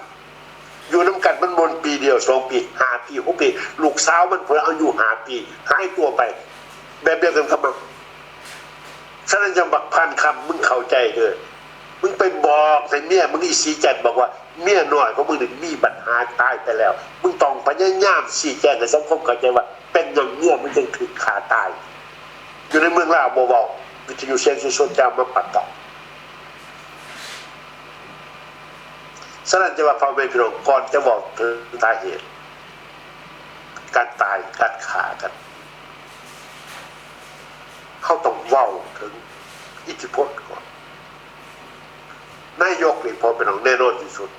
ຢູ່ນຳກັນມັນບໍ່ແມ່ນປີດຽວ ສອງປີ ຫ້າປີ ຫົກປີ. ລູກສາວມັນເພິ່ນອາຍຸຫ້າປີ ຫາຍຕົວໄປ ແບບດຽວກັນກັບມັນ. ສະນັ້ນຈັ່ງບັກພານຄຳ ມຶງເຂົ້າໃຈເດີ, ມຶງໄປບອກໃຫ້ເມຍມຶງອີ່ສີຈັນ ບອກວ່າເມຍນ້ອຍຂອງມຶງນີ້ມີບັນຫາຕາຍໄປແລ້ວ. ມຶງຕ້ອງພະຍາຍາມຊີ້ແຈງໃຫ້ສັງຄົມເຂົ້າໃຈວ່າ ເປັນຫຍັງເມຍມຶງຈຶ່ງຖືກຂ້າຕາຍ. ຢູ່ໃນເມືອງລາວບໍ່ເວົ້າ, ວິທະຍຸສຽງສະຊົນຈະເອົາມາປະກາດ. ສະນັ້ນຈະວ່າພໍ່ແມ່ພີ່ນ້ອງ ກ່ອນຈະເວົ້າເຖິງສາເຫດການຕາຍ ການຂ້າກັນ, ເຮົາຕ້ອງເວົ້າເຖິງອິດທິພົນກ່ອນ. ນາຍົກນີ້ ພໍ່ແມ່ພີ່ນ້ອງ ແນ່ນອນທີ່ສຸດ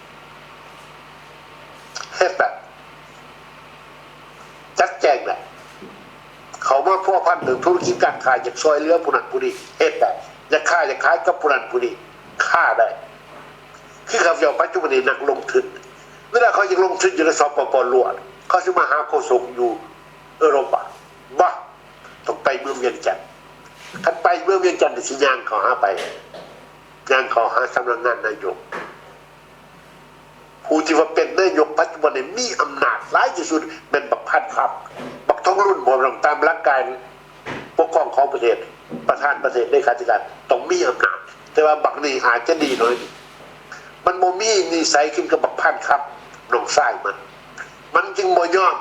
ເຮັດແບບຈັດແຈງໄດ້, ເຂົ້າມາພົວພັນເລື່ອງທຸລະກິດການຄ້າ, ຢາກຊ່ອຍເຫຼືອຜູ້ນັ້ນຜູ້ນີ້ ເຮັດໄດ້, ຢາກຄ້າຢາກຂາຍກັບຜູ້ນັ້ນຜູ້ນີ້ ຄ້າໄດ້. ຄືເຂົາເຈົ້າປັດຈຸບັນນີ້ ນັກລົງທຶນ ເວລາເຂົາຢາກລົງທຶນຢູ່ໃນ ສປປ ລາວ ເຂົາຊິມາຫາໂຄສົກຢູ່ເອີຣົບ ບໍ່? ຕ້ອງໄປເມືອງວຽງຈັນ. ຄັນໄປເມືອງວຽງຈັນນີ້ ຊິຍ່າງເຂົ້າຫາໃຜ? ຍ່າງເຂົ້າຫາສຳນັກງານນາຍົກ. ຜູ້ທີ່ວ່າເປັນນາຍົກປັດຈຸບັນນີ້ ມີອຳນາດຫຼາຍທີ່ສຸດແມ່ນບັກພານຄຳ. ບັກທອງລຸນ ບໍ່ຕ້ອງ ຕາມຫຼັກການປົກຄອງຂອງປະເທດ, ປະທານປະເທດ, ເລຂາທິການ ຕ້ອງມີອຳນາດ, ແຕ່ວ່າບັກນີ້ອາດຈະດີໜ້ອຍ, ມັນບໍ່ມີນິໄສຄືກັບບັກພານຄຳ ນ້ອງຊາຍມັນ, ມັນຈຶ່ງບໍ່ຍອມ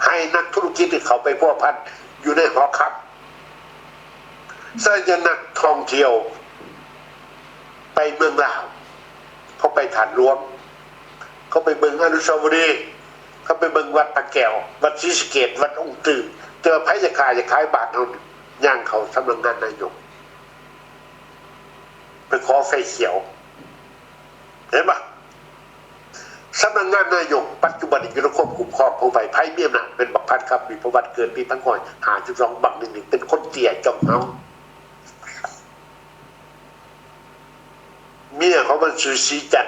ໃຫ້ນັກທຸລະກິດເຂົ້າໄປພົວພັນຢູ່ໃນຫໍຄຳ. ສ່ວນໃຫຍ່ນັກທ່ອງທ່ຽວໄປເມືອງລາວ ເຂົາໄປທາດຫຼວງ, ເຂົາໄປເບິ່ງອະນຸສາວະລີ, ເຂົາໄປເບິ່ງວັດພະແກ້ວ, ວັດສີສະເກດ, ວັດອົງຕື້, ແຕ່ວ່າໃຜຈະຄ້າຈະຂາຍບ້ານເຮົາ ຍ່າງເຂົ້າສຳນັກງານນາຍົກ ໄປຂໍໄຟຂຽວ. ເຫັນບໍ່? ສຳນັກງານນາຍົກປັດຈຸບັນນີ້ຢູ່ໃນຄວາມຄຸ້ມຄອງຂອງໃຜ? ໃຜມີອຳນາດ? ເປັນບັກພັນຄຳ ມີປະຫວັດເກີດປີພັນເກົ້າຮ້ອຍຫ້າສິບສອງ ບັກໜຶ່ງນີ້ເປັນຄົນເຕ້ຍຈ່ອງເຮົາ. ເມຍຂອງມັນຊື່ສີຈັນ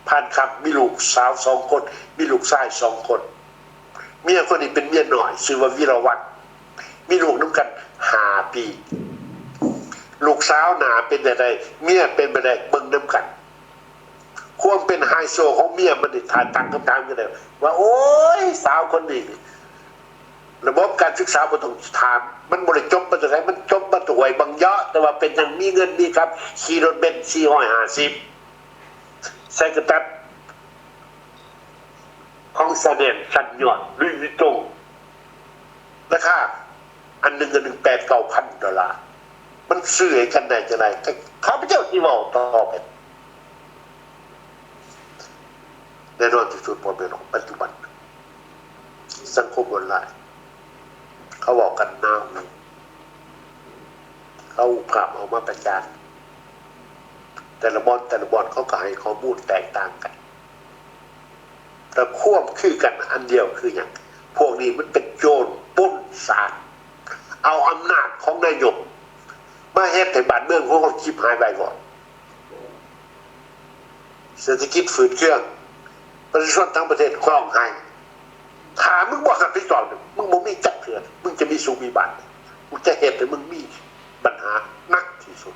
ພານຄຳ ມີລູກສາວສອງຄົນ ມີລູກຊາຍສອງຄົນ. ເມຍຄົນນີ້ເປັນເມຍນ້ອຍ ຊື່ວ່າວິລະວັນ ມີລູກນຳກັນຫ້າປີ. ລູກສາວໜ້າເປັນແນວໃດ ເມຍເປັນແນວໃດ ເບິ່ງນຳກັນ. ຄວາມເປັນໄຮໂຊຂອງເມຍມັນນີ້ ຖ້າຕັ້ງຄຳຖາມກັນໄດ້ວ່າ ໂອ້ຍ ສາວຄົນນີ້ ລະບົບການສຶກສາບໍ່ຕ້ອງຖາມ, ມັນບໍ່ໄດ້ຈົບມາແຕ່ໃສ, ມັນຈົບມາແຕ່ຫ້ວຍບັງເຍາະ, ແຕ່ວ່າເປັນຫຍັງມີເງິນມີຄຳ, ຂີ່ລົດເບັນສີ່ຮ້ອຍຫ້າສິບ ໃສ່ກະແຕັບ ຂອງຊາແນນ ຊັ້ນຍອດ ລຸຍວິຕົງ ລາຄາອັນໜຶ່ງ ອັນໜຶ່ງແປດເກົ້າພັນໂດລາ, ມັນຊື້ໃຫ້ກັນໄດ້ຈັ່ງໃດ? ຂ້າພະເຈົ້າຊິເວົ້າຕໍ່ໄປ. ແນ່ນອນທີ່ສຸດ ພໍ່ແມ່ນ້ອງ, ປັດຈຸບັນສັງຄົມອອນລາຍ ເຂົາເວົ້າກັນໜາຫູ, ເຂົາພາບເອົາມາປະຈານ, ແຕ່ລະບ່ອນ ແຕ່ລະບ່ອນ ເຂົາກໍໃຫ້ຂໍ້ມູນແຕກຕ່າງກັນ. ແຕ່ຄວາມຄືກັນອັນດຽວຄືຫຍັງ? ພວກນີ້ມັນເປັນໂຈນປົນຊາດ, ເອົາອຳນາດຂອງນາຍົກມາເຮັດໃຫ້ບ້ານເມືອງຂອງເຮົາຈິບຫາຍວາຍວອດ, ເສດຖະກິດຝືດເຄືອງ, ປະຊາຊົນທັງປະເທດຮ້ອງໄຫ້. ຖ້າມຶງບໍ່ຮັບຜິດຊອບ, ມຶງບໍ່ມີຈັກເທື່ອ, ມຶງຈະມີສຸກມີບານ, ກູຈະເຮັດໃຫ້ມຶງມີບັນຫາໜັກທີ່ສຸດ.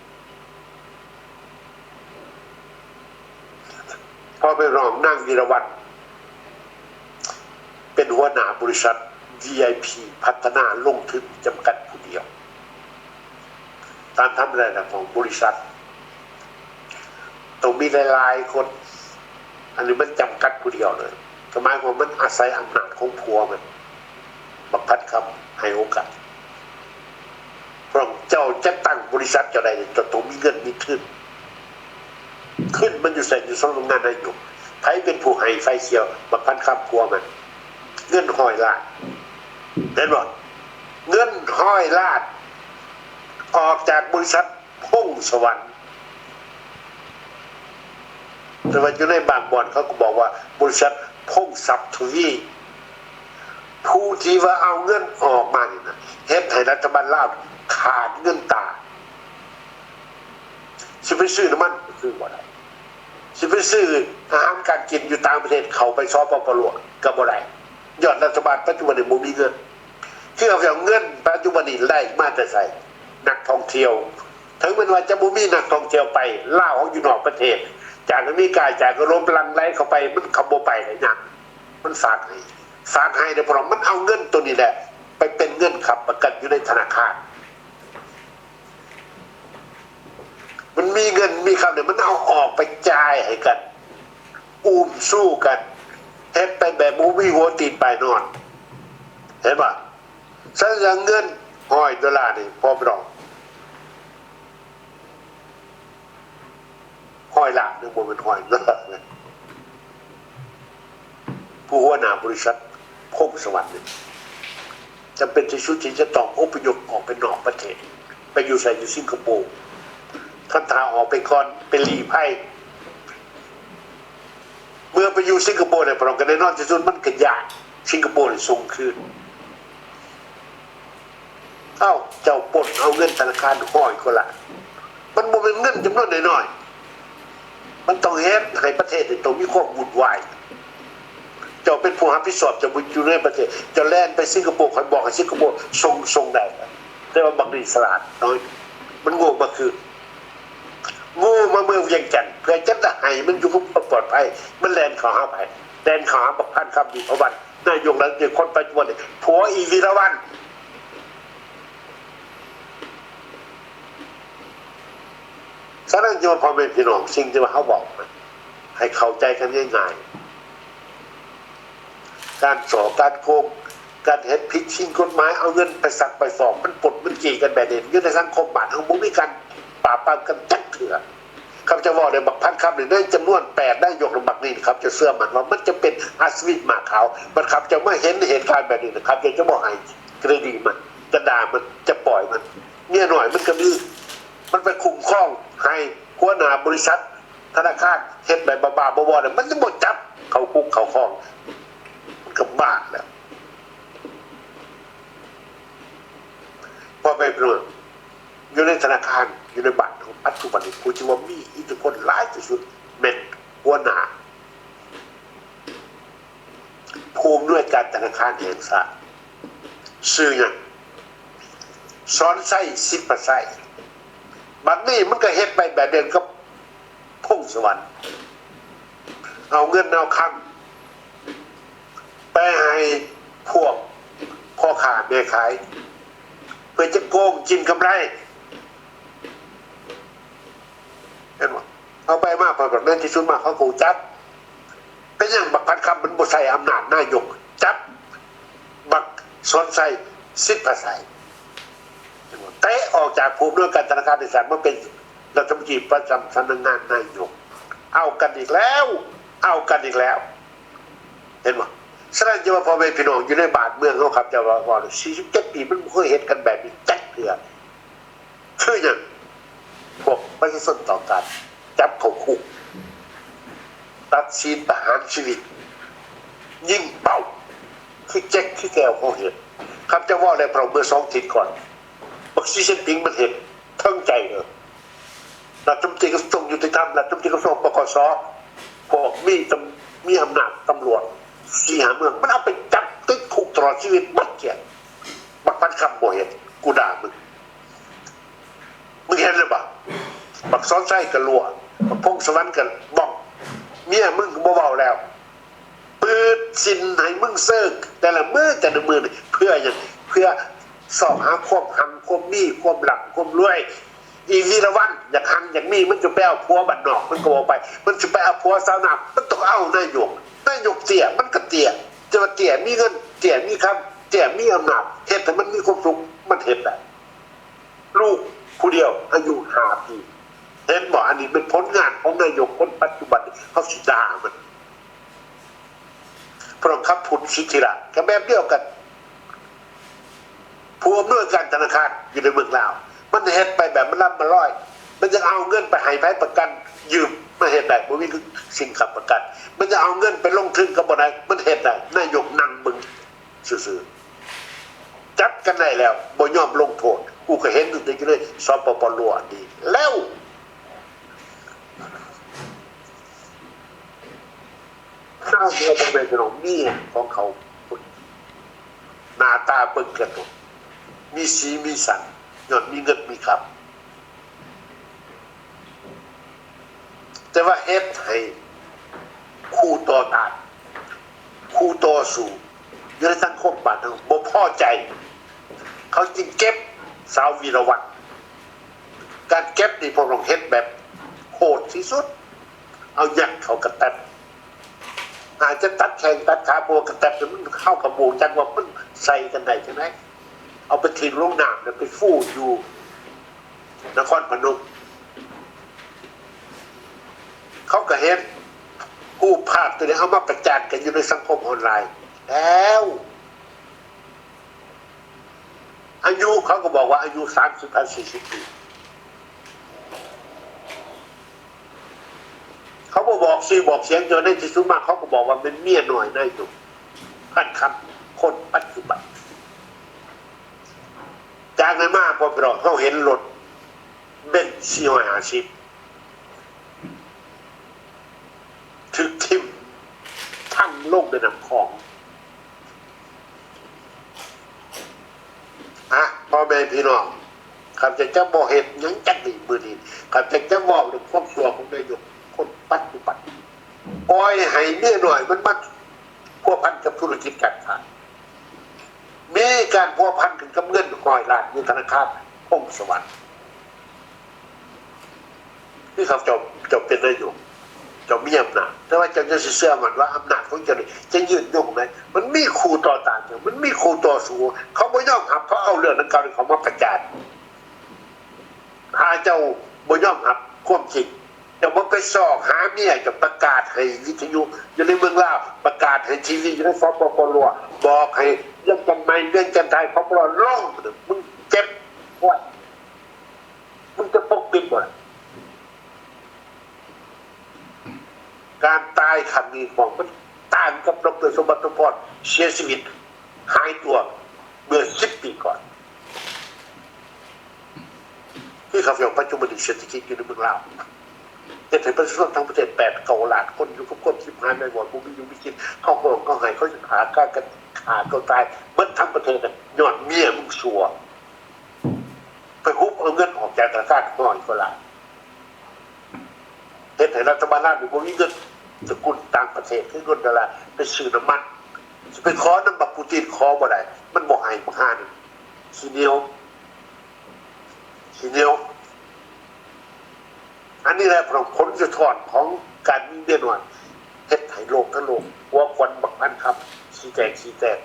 ພໍ່ແມ່ນ້ອງ, ນາງວິລະວັນ ເປັນຫົວໜ້າບໍລິສັດ ວີໄອພີ ພັດທະນາລົງທຶນຈຳກັດຜູ້ດຽວ. ຕາມທຳລາຍຂອງບໍລິສັດ ຕ້ອງມີຫຼາຍໆຄົນ, ອັນນີ້ມັນຈຳກັດຜູ້ດຽວເລີຍ, ກໍໝາຍຄວາມມັນອາໄສອຳນາດຂອງຜົວມັນ, ບັກພັນຄຳໃຫ້ໂອກາດ. ພວກເຈົ້າຈັດຕັ້ງບໍລິສັດເຈົ້າໄດ້ນີ້ ເຈົ້າຕ້ອງມີເງິນມີທຶນ. ທຶນມັນຢູ່ໃສ? ຢູ່ສຳນັກງານນາຍົກ. ໃຜເປັນຜູ້ໃຫ້ໄຟຂຽວ? ບັກພັນຄຳ ຜົວມັນ. ເງິນຮ້ອຍລ້ານ. ເຫັນບໍ່? ເງິນຮ້ອຍລ້ານ ອອກຈາກບໍລິສັດ ພົງສະຫວັນ. ແຕ່ວ່າຢູ່ໃນບາງບ່ອນເຂົາກໍບອກວ່າ ບໍລິສັດ ພົງຊັບທະວີ. ຜູ້ທີ່ວ່າເອົາເງິນອອກມານີ້ນະ ເຮັດໃຫ້ລັດຖະບານລາວຂາດເງິນຕາ. ຊິໄປຊື້ນ້ຳມັນກໍຊື້ບໍ່ໄດ້, ຊິໄປຊື້ອາຫານການກິນຢູ່ຕ່າງປະເທດ ເຂົ້າໄປ ສປປ ລາວ ກໍບໍ່ໄດ້, ຍ້ອນລັດຖະບານປັດຈຸບັນນີ້ບໍ່ມີເງິນ. ຄືເອົາເງິນປັດຈຸບັນນີ້ໄດ້ມາແຕ່ໃສ? ນັກທ່ອງທ່ຽວ. ເຖິງແມ່ນວ່າຈະບໍ່ມີນັກທ່ອງທ່ຽວໄປ, ລາວເຮົາຢູ່ນອກປະເທດ, ຈາກອາເມລິກາ, ຈາກເອີຣົບ ຫຼັ່ງໄຫຼເຂົ້າໄປ, ມັນເຂົາບໍ່ໄປໄດ້ຫຍັງ? ມັນຝາກໃຫ້, ຝາກໃຫ້ເດ້ ເພາະວ່າມັນເອົາເງິນໂຕນີ້ແຫຼະ ໄປເປັນເງິນຄ້ຳປະກັນຢູ່ໃນທະນາຄານ. ມັນມີເງິນມີຄຳນີ້ ມັນເອົາອອກໄປຈ່າຍໃຫ້ກັນ, ອຸ້ມຊູກັນ, ເຮັດໄປແບບບໍ່ມີຫົວຕີນປາຍນອນ. ເຫັນບໍ່? ສະນັ້ນເງິນຮ້ອຍໂດລານີ້ ພໍ່ພີ່ນ້ອງ, ຮ້ອຍລ້ານ ບໍ່ແມ່ນຮ້ອຍໂດລາ. ຜູ້ຫົວໜ້າບໍລິສັດ ພົງສະຫວັນນີ້ ຈຳເປັນທີ່ສຸດທີ່ຈະຕ້ອງອົບພະຍົບອອກໄປນອກປະເທດ, ໄປຢູ່ໃສ? ຢູ່ສິງກະໂປ. ຄັນຖ້າອອກໄປກ່ອນ ໄປລີ້ໄພ, ເມື່ອໄປຢູ່ສິງກະໂປແລ້ວ ພວກເຮົາກໍແນ່ນອນທີ່ສຸດ ມັນກໍຢ້ານສິງກະໂປນີ້ສົ່ງຄືນ. ເອົ້າ, ເຈົ້າປົນເອົາເງິນທະນາຄານຮ້ອຍກວ່າລ້ານ, ມັນບໍ່ແມ່ນເງິນຈຳນວນນ້ອຍໆ. ມັນຕ້ອງເຮັດໃຫ້ປະເທດນີ້ຕ້ອງມີຄວາມວຸ່ນວາຍ. ເຈົ້າເປັນຜູ້ຮັບຜິດຊອບ, ເຈົ້າບໍ່ຢູ່ໃນປະເທດ, ເຈົ້າແລ່ນໄປສິງກະໂປ, ຂ້ອຍບອກໃຫ້ສິງກະໂປສົ່ງ, ສົ່ງໄດ້. ແຕ່ວ່າບັກນີ້ສະຫຼາດນ້ອຍ ມັນໂງ່ມາຄື ໂງ່ມາເມືອງວຽງຈັນ ເພື່ອຈະໄດ້ໃຫ້ມັນຢູ່ກັບຄວາມປອດໄພ. ມັນແລ່ນເຂົ້າຫາໃຜ? ແລ່ນເຂົ້າຫາບັກພັນຄຳ ດີພະວັນ ນາຍົກລັດຖະມົນຕີຄົນປັດຈຸບັນນີ້ ຜົວອີ່ວິລະວັນ. ສະນັ້ນ ໂຍມພໍ່ແມ່ພີ່ນ້ອງ ສິ່ງທີ່ວ່າເຮົາເວົ້າ ໃຫ້ເຂົ້າໃຈກັນງ່າຍໆ ການສໍ້ການໂກງ ການເຮັດຜິດສິ່ງກົດໝາຍ ເອົາເງິນໄປສັກໄປຟອກ ມັນປົນມັນຈີ້ກັນແບບນີ້ ຢູ່ໃນສັງຄົມບ້ານເຮົາບໍ່ມີການປາບປາມກັນຈັກເທື່ອ. ຂ້າພະເຈົ້າເວົ້າໄດ້ບັກພັນຄຳນີ້ ໃນຈຳນວນແປດນາຍົກ ບັກນີ້ ຂ້າພະເຈົ້າເຊື່ອໝັ້ນວ່າມັນຈະເປັນອັດສະວິນໝາກຂາວ. ບັດຂ້າພະເຈົ້າມາເຫັນເຫດການແບບນີ້ ຂ້າພະເຈົ້າຈະບໍ່ໃຫ້ເຄຣດິດມັນ ຈະດ່າມັນ ຈະປ່ອຍມັນ. ເມຍນ້ອຍມັນກໍມີ ມັນໄປຄຸ້ມຄອງໃຫ້ຫົວໜ້າບໍລິສັດ ທະນາຄານເຮັດແບບບ້າໆ ບໍ່ໆ ແລ້ວ ມັນຍັງບໍ່ຈັບເຂົ້າຄຸກເຂົ້າຄອງ ມັນກໍບ້າແລ້ວ. ພໍ່ແມ່ພີ່ນ້ອງ ຢູ່ໃນທະນາຄານ ຢູ່ໃນບ້ານເຮົາ ປັດຈຸບັນນີ້ ຜູ້ທີ່ວ່າມີອິດທິພົນຫຼາຍທີ່ສຸດແມ່ນຫົວໜ້າ ຜູ້ອຳນວຍການທະນາຄານແຫ່ງຊາດ ຊື່ຫຍັງ? ສອນໄຊ ສິດພະໄຊ. ບັດນີ້ມັນກໍເຮັດໄປແບບດຽວກັບພົງສະຫວັນ ເອົາເງິນເອົາຄຳໄປໃຫ້ພວກພໍ່ຄ້າແມ່ຂາຍ ເພື່ອຈະໂກງກິນກຳໄລ. ເຫັນບໍ່? ເອົາໄປມາ ໃນທີ່ສຸດມາເຂົາກໍຮູ້ຈັກ. ເປັນຫຍັງບັກພັນຄຳມັນບໍ່ໃຊ້ອຳນາດນາຍົກ ຈັບບັກສອນໄຊ ສິດພະໄຊ ເຕະອອກຈາກຜູ້ອຳນວຍການທະນາຄານແຫ່ງຊາດ ມາເປັນລັດຖະມົນຕີປະຈຳສຳນັກງານນາຍົກ? ເອົາກັນອີກແລ້ວ ເອົາກັນອີກແລ້ວ ເຫັນບໍ່? ສະນັ້ນ ຈະວ່າພໍ່ແມ່ພີ່ນ້ອງຢູ່ໃນບ້ານເມືອງເຮົາ ຂ້າພະເຈົ້າວ່າ ວ່າສີ່ສິບເຈັດປີ ມັນບໍ່ເຄີຍເຮັດກັນແບບນີ້ຈັກເທື່ອ. ຄືຫຍັງ? ພວກປະຊາຊົນຕ້ອງການຈັບເຂົ້າຄຸກ ຕັດສິນປະຫານຊີວິດ ຍິງເປົ້າ ຄືແຈັກຄືແກວເຂົາເຮັດ. ຂ້າພະເຈົ້າເວົ້າແລ້ວ ເມື່ອສອງອາທິດກ່ອນ ບັກຊີຈິ້ນຜິງມັນເຮັດ ເຖິງໃຈເອີ. ລັດຖະມົນຕີກະຊວງຍຸຕິທຳ ລັດຖະມົນຕີກະຊວງ ປກສ ພວກມີຕຳ ມີອຳນາດຕຳຫຼວດສີ່ຫ້າເມືອງ ມັນເອົາໄປຈັບຕິດຄຸກຕະຫຼອດຊີວິດໝົດ. ບັກພັນຄຳບໍ່ເຮັດ ກູດ່າມຶງ. ມຶງເຫັນແລ້ວບໍ່? ບັກສອນໄຊກໍຮົ່ວ ບັກພົງສະຫວັນກໍບ້ອງ ເມຍມຶງກໍບໍ່ເວົ້າແລ້ວ. ປືດສິນໃຫ້ມຶງເຊີກແຕ່ລະມື້ແຕ່ລະມື້ນີ້ ເພື່ອຫຍັງ? ເພື່ອຊອກຫາຄວາມຮັ່ງຄວາມມີ ຄວາມລ່ຳຄວາມລວຍ. ອີ່ວິລະວັນ ຢາກຮັ່ງຢາກມີ ມັນຈະໄປເອົາຜົວບ້ານນອກ ມັນກໍບໍ່ໄປ ມັນຊິໄປເອົາຜົວຊາວນາ ມັນຕ້ອງເອົານາຍົກ. ນາຍົກເຕ້ຍ ມັນກໍເຕ້ຍ ແຕ່ວ່າເຕ້ຍມີເງິນ ເຕ້ຍມີຄຳ ເຕ້ຍມີອຳນາດ ເຮັດໃຫ້ມັນມີຄວາມສຸກ ມັນເຮັດໄດ້. ລູກຜູ້ດຽວອາຍຸຫ້າປີ ເຫັນບໍ່? ອັນນີ້ເປັນຜົນງານຂອງນາຍົກຄົນປັດຈຸບັນ ເຮົາຊິດ່າມັນ. ພວກເຮົາຂັບພຸດສິດທິລາດກໍແບບດຽວກັນ ຜູ້ອຳນວຍການທະນາຄານຢູ່ໃນເມືອງລາວ ມັນເຮັດໄປແບບມັນລຳມາລອຍ ມັນຍັງເອົາເງິນໄປໃຫ້ໃຜປະກັນຢືມ ມັນເຮັດໄດ້ ບໍ່ມີສິ່ງຄ້ຳປະກັນ ມັນຍັງເອົາເງິນໄປລົງທຶນກໍບໍ່ໄດ້ ມັນເຮັດໄດ້. ນາຍົກນັ່ງເບິ່ງ ຊື່ໆ ຈັບກັນໄດ້ແລ້ວ ບໍ່ຍອມລົງໂທດ. ກູກໍເຫັນຢູ່ໃນ ຢູ່ໃນ ສປປ ລາວ ອັນນີ້ແລ້ວ ເຮົາບໍ່ແມ່ນພີ່ນ້ອງ ເມຍຂອງເຂົາ ໜ້າຕາເບິ່ງກັນໂລດ ມີສີມີສັນ ຍ້ອນມີເງິນມີຄຳ. ແຕ່ວ່າເຮັດໃຫ້ຄູ່ຕໍ່ຕ້ານ ຄູ່ຕໍ່ສູ້ຢູ່ໃນສັງຄົມບ້ານເຮົາບໍ່ພໍໃຈ ເຂົາຈຶ່ງເກັບສາວວິລະວັນ. ການເກັບນີ້ພວກເຮົາເຮັດແບບໂຫດທີ່ສຸດ ເອົາຍັດເຂົ້າກະແຕັບ ອາດຈະຕັດແຂ້ງຕັດຂາ ເພາະວ່າກະແຕັບນີ້ມັນ ເຮົາກໍບໍ່ຮູ້ຈັກວ່າມັນໃສ່ກັນໄດ້ຈັ່ງໃດ ເອົາໄປຖິ້ມລົງນ້ຳ ແລ້ວໄປຟູຢູ່ນະຄອນພະນົມ. ເຂົາກໍເຫັນຮູບພາບຕົວນີ້ ເອົາມາປະຈານກັນຢູ່ໃນສັງຄົມອອນລາຍແລ້ວ. ອາຍຸ ເຂົາກໍບອກວ່າອາຍຸສາມສິບ ຫາ ສີ່ສິບປີ ເຂົາບໍ່ບອກຊື່ບອກສຽງ ແຕ່ວ່າໃນທີ່ສຸດມາເຂົາກໍບອກວ່າແມ່ນເມຍນ້ອຍນາຍົກພັນຄຳ ຄົນປັດຈຸບັນ. ຈາກນັ້ນມາ ພວກພີ່ນ້ອງ ເຮົາເຫັນລົດເບັນສີ່ຮ້ອຍຫ້າສິບ ຖືກຖິ້ມທັງລົງແມ່ນ້ຳຂອງ. ອະ ພໍ່ແມ່ພີ່ນ້ອງ, ຂ້າພະເຈົ້າຈະບໍ່ເຮັດຫຍັງຈັກນີ້ມື້ນີ້, ຂ້າພະເຈົ້າຈະເວົ້າເລື່ອງຄວາມຊົ່ວຂອງນາຍົກຄົນປັດຈຸບັນ. ປ່ອຍໃຫ້ເມຍນ້ອຍມັນມາພົວພັນກັບທຸລະກິດການຄ້າ, ມີການພົວພັນກັນກັບເງິນຮ້ອຍລ້ານຢູ່ທະນາຄານພົງສະຫວັນ. ຄືເຂົາເຈົ້າ ເຈົ້າເປັນນາຍົກ, ເຈົ້າມີອຳນາດ, ແຕ່ວ່າເຈົ້າຢ່າຊິເຊື່ອໝັ້ນວ່າອຳນາດຂອງເຈົ້ານີ້ຈະຍືນຍົງໄດ້. ມັນມີຄູ່ຕໍ່ຕ້ານເຈົ້າ, ມັນມີຄູ່ຕໍ່ສູ້. ເຂົາບໍ່ຍອມຮັບ, ເຂົາເອົາເລື່ອງດັ່ງກ່າວນີ້ເຂົ້າມາປະຈານ. ຖ້າເຈົ້າບໍ່ຍອມຮັບຄວາມຈິງ, ເຈົ້າບໍ່ໄປຊອກຫາເມຍ, ເຈົ້າປະກາດໃຫ້ວິທະຍຸຢູ່ໃນເມືອງລາວ, ປະກາດໃຫ້ທີວີຢູ່ໃນ ສປປ ລາວ, ບອກໃຫ້ວຽງຈັນໃໝ່, ວຽງຈັນໃຕ້, ສປປ ລາວ ລົງ, ມຶງເຈັບ ໂອ້ຍ ມຶງຈະປົກປິດບໍ່ລະ? ການຕາຍຄັ້ງນີ້ຂອງມັນຕ່າງກັບ ດຣ. ສົມບັດ ສົມພອນ ເສຍຊີວິດຫາຍຕົວເມື່ອສິບປີກ່ອນ. ຄືເຂົາເຈົ້າ ປັດຈຸບັນນີ້ເສດຖະກິດຢູ່ໃນເມືອງລາວ ເຮັດໃຫ້ປະຊາຊົນທັງປະເທດແປດເກົ້າລ້ານຄົນຢູ່ກັບຄວາມຊິບຫາຍວາຍວອນ ບໍ່ມີຢູ່ມີກິນ, ເຂົາຮ້ອງເຂົາໄຫ້, ເຂົາຢາກຂ້າກັນ, ຂ້າຕົວຕາຍເບິດທັງປະເທດ ຍ້ອນເມຍມຶງຊົ່ວ. ໄປຮຸບເອົາເງິນອອກຈາກທະນາຄານຮ້ອຍກວ່າລ້ານ, ເຮັດໃຫ້ລັດຖະບານລາວນີ້ບໍ່ມີເງິນສະກຸນຕ່າງປະເທດ ຄືເງິນໂດລາ ໄປຊື້ນ້ຳມັນ. ຊິໄປຂໍນຳບັກປູຕິນ ຂໍບໍ່ໄດ້, ມັນບໍ່ໃຫ້. ບັກຫ່ານັ້ນຂີ້ໜຽວ, ຂີ້ໜຽວ. ອັນນີ້ແຫຼະ ຜົນສະທ້ອນຂອງການມີເມຍນ້ອຍ ເຮັດໃຫ້ໂລກທັງໂລກຫົວຂວັນບັກພັນຄຳ ສີແຕກສີແຕກ.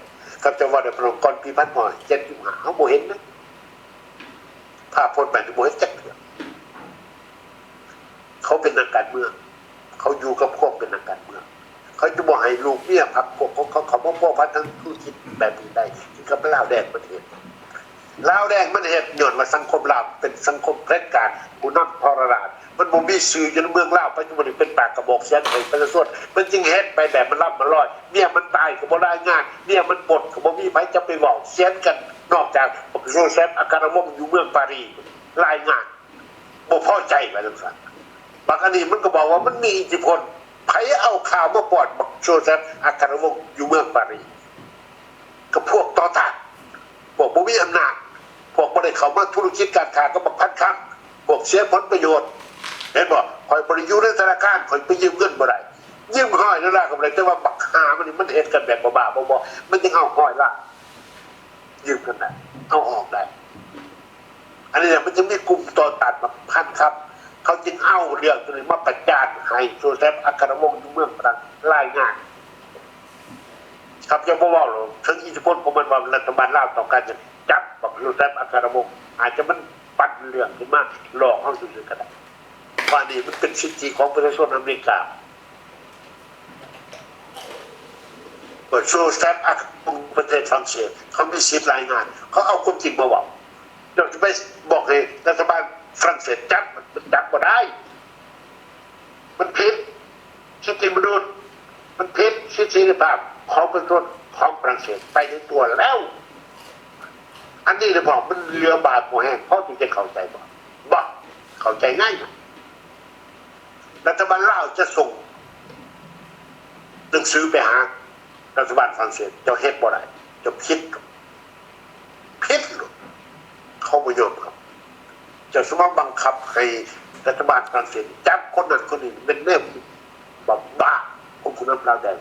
ຂ້າພະເຈົ້າເວົ້າໄດ້ ພີ່ນ້ອງ, ກ່ອນປີພັນເກົ້າຮ້ອຍເຈັດສິບຫ້າ ເຮົາບໍ່ເຫັນເດ້. ພາພົ້ນໄປນີ້ບໍ່ເຫັນຈັກເທື່ອ. ເຂົາເປັນນັກການເມືອງ, ເຂົາຢູ່ກັບຄວາມເປັນນັກການເມືອງ, ເຂົາຈະບໍ່ໃຫ້ລູກເມຍພັກພວກຂອງເຂົາເຂົ້າມາພົວພັນທາງທຸລະກິດແບບນີ້ໄດ້. ຄືກັບລາວແດງມັນເຮັດ, ລາວແດງມັນເຮັດ ຍ້ອນວ່າສັງຄົມລາວເປັນສັງຄົມຜະເດັດການ, ຜູ້ນຳທໍລະລາດ, ມັນບໍ່ມີຊື່ຢູ່ໃນເມືອງລາວ. ປັດຈຸບັນນີ້ເປັນປາກກະບອກສຽງໃຫ້ປະຊາຊົນ, ມັນຈຶ່ງເຮັດໄປແບບມັນລ່ຳມັນລອຍ. ເມຍມັນຕາຍກໍບໍ່ລາຍງານ, ເມຍມັນປົດກໍບໍ່ມີໃຜຈະໄປເວົ້າສຽງກັນ, ນອກຈາກບັກໂຈເຊັບ ອັກຄະນະວົງ ຢູ່ເມືອງປາຣີລາຍງານ ບໍ່ພໍໃຈວ່າຈັ່ງຊັ້ນ. ບັກອັນນີ້ມັນກໍບອກວ່າມັນມີອິດທິພົນ. ໃຜເອົາຂ່າວມາປ້ອນບັກໂຈເຊັບ ອັກຄະນະວົງ ຢູ່ເມືອງປາຣີ? ກໍພວກຕໍ່ຕ້ານ, ພວກບໍ່ມີອຳນາດ, ພວກບໍ່ໄດ້ເຂົ້າມາທຸລະກິດການຄ້າກັບບັກພັນຄຳ, ພວກເສຍຜົນປະໂຫຍດ. ເຫັນບໍ່? ຂ້ອຍບໍ່ໄດ້ຢູ່ໃນທະນາຄານ, ຂ້ອຍໄປຢືມເງິນບໍ່ໄດ້, ຢືມຮ້ອຍໂດລາກໍບໍ່ໄດ້. ແຕ່ວ່າບັກຫ່າມັນນີ້ ມັນເຮັດກັນແບບບ້າໆ ບໍ່ໆ, ມັນຈຶ່ງເອົາຮ້ອຍລ້ານ ຢືມກັນໄດ້, ເອົາອອກໄດ້. ອັນນີ້ແຫຼະ ມັນຈຶ່ງມີກຸ່ມຕໍ່ຕ້ານບັກພັນຄຳ, ເຂົາຈຶ່ງເອົາເລື່ອງຕົວນີ້ມາປະຈານໃຫ້ໂຈເຊັບ ອັກຄະນະວົງ ຢູ່ເມືອງຝຣັ່ງລາຍງານ. ຂ້າພະເຈົ້າບໍ່ເວົ້າດອກເຖິງອິດທິພົນຂອງມັນ ວ່າລັດຖະບານລາວຕ້ອງການຈະຈັບບັກໂຈເຊັບ ອັກຄະນະວົງ, ອາດຈະມັນປັ່ນເລື່ອງຂຶ້ນມາຫຼອກເຮົາຊື່ໆກໍໄດ້. ວ່ານີ້ມັນເປັນສິດທິຂອງປະຊາຊົນອາເມລິກາ. ເປີດໂຊແຊບ ອາກາວົງ ປະເທດຝຣັ່ງເສດ ເຂົາມີສິດລາຍງານ, ເຂົາເອົາຄວາມຈິງມາເວົ້າ. ເຈົ້າຈະໄປບອກໃຫ້ລັດຖະບານຝຣັ່ງເສດຈັບ ມັນຈັບບໍ່ໄດ້. ມັນຜິດສິດທິມະນຸດ, ມັນຜິດສິດເສລີພາບຂອງປະຊາຊົນຂອງຝຣັ່ງເສດໄປໃນຕົວແລ້ວ. ອັນນີ້ລະບອກ ມັນເຫຼືອບາກບໍ່ແຮງ ພໍທີ່ຈະເຂົ້າໃຈບໍ່? ບໍ່ເຂົ້າໃຈງ່າຍນະ. ລັດຖະບານລາວຈະສົ່ງໜັງສືໄປຫາລັດຖະບານຝຣັ່ງເສດ, ເຈົ້າເຮັດບໍ່ໄດ້, ເຈົ້າຜິດ, ຜິດໂລດ, ເຂົາບໍ່ຍອມຮັບ. ເຈົ້າສາມາດບັງຄັບໃຫ້ລັດຖະບານຝຣັ່ງເສດຈັບຄົນນັ້ນຄົນນີ້, ແມ່ນແນວຄິດບ້າໆຂອງຜູ້ນຳລາວແດງ.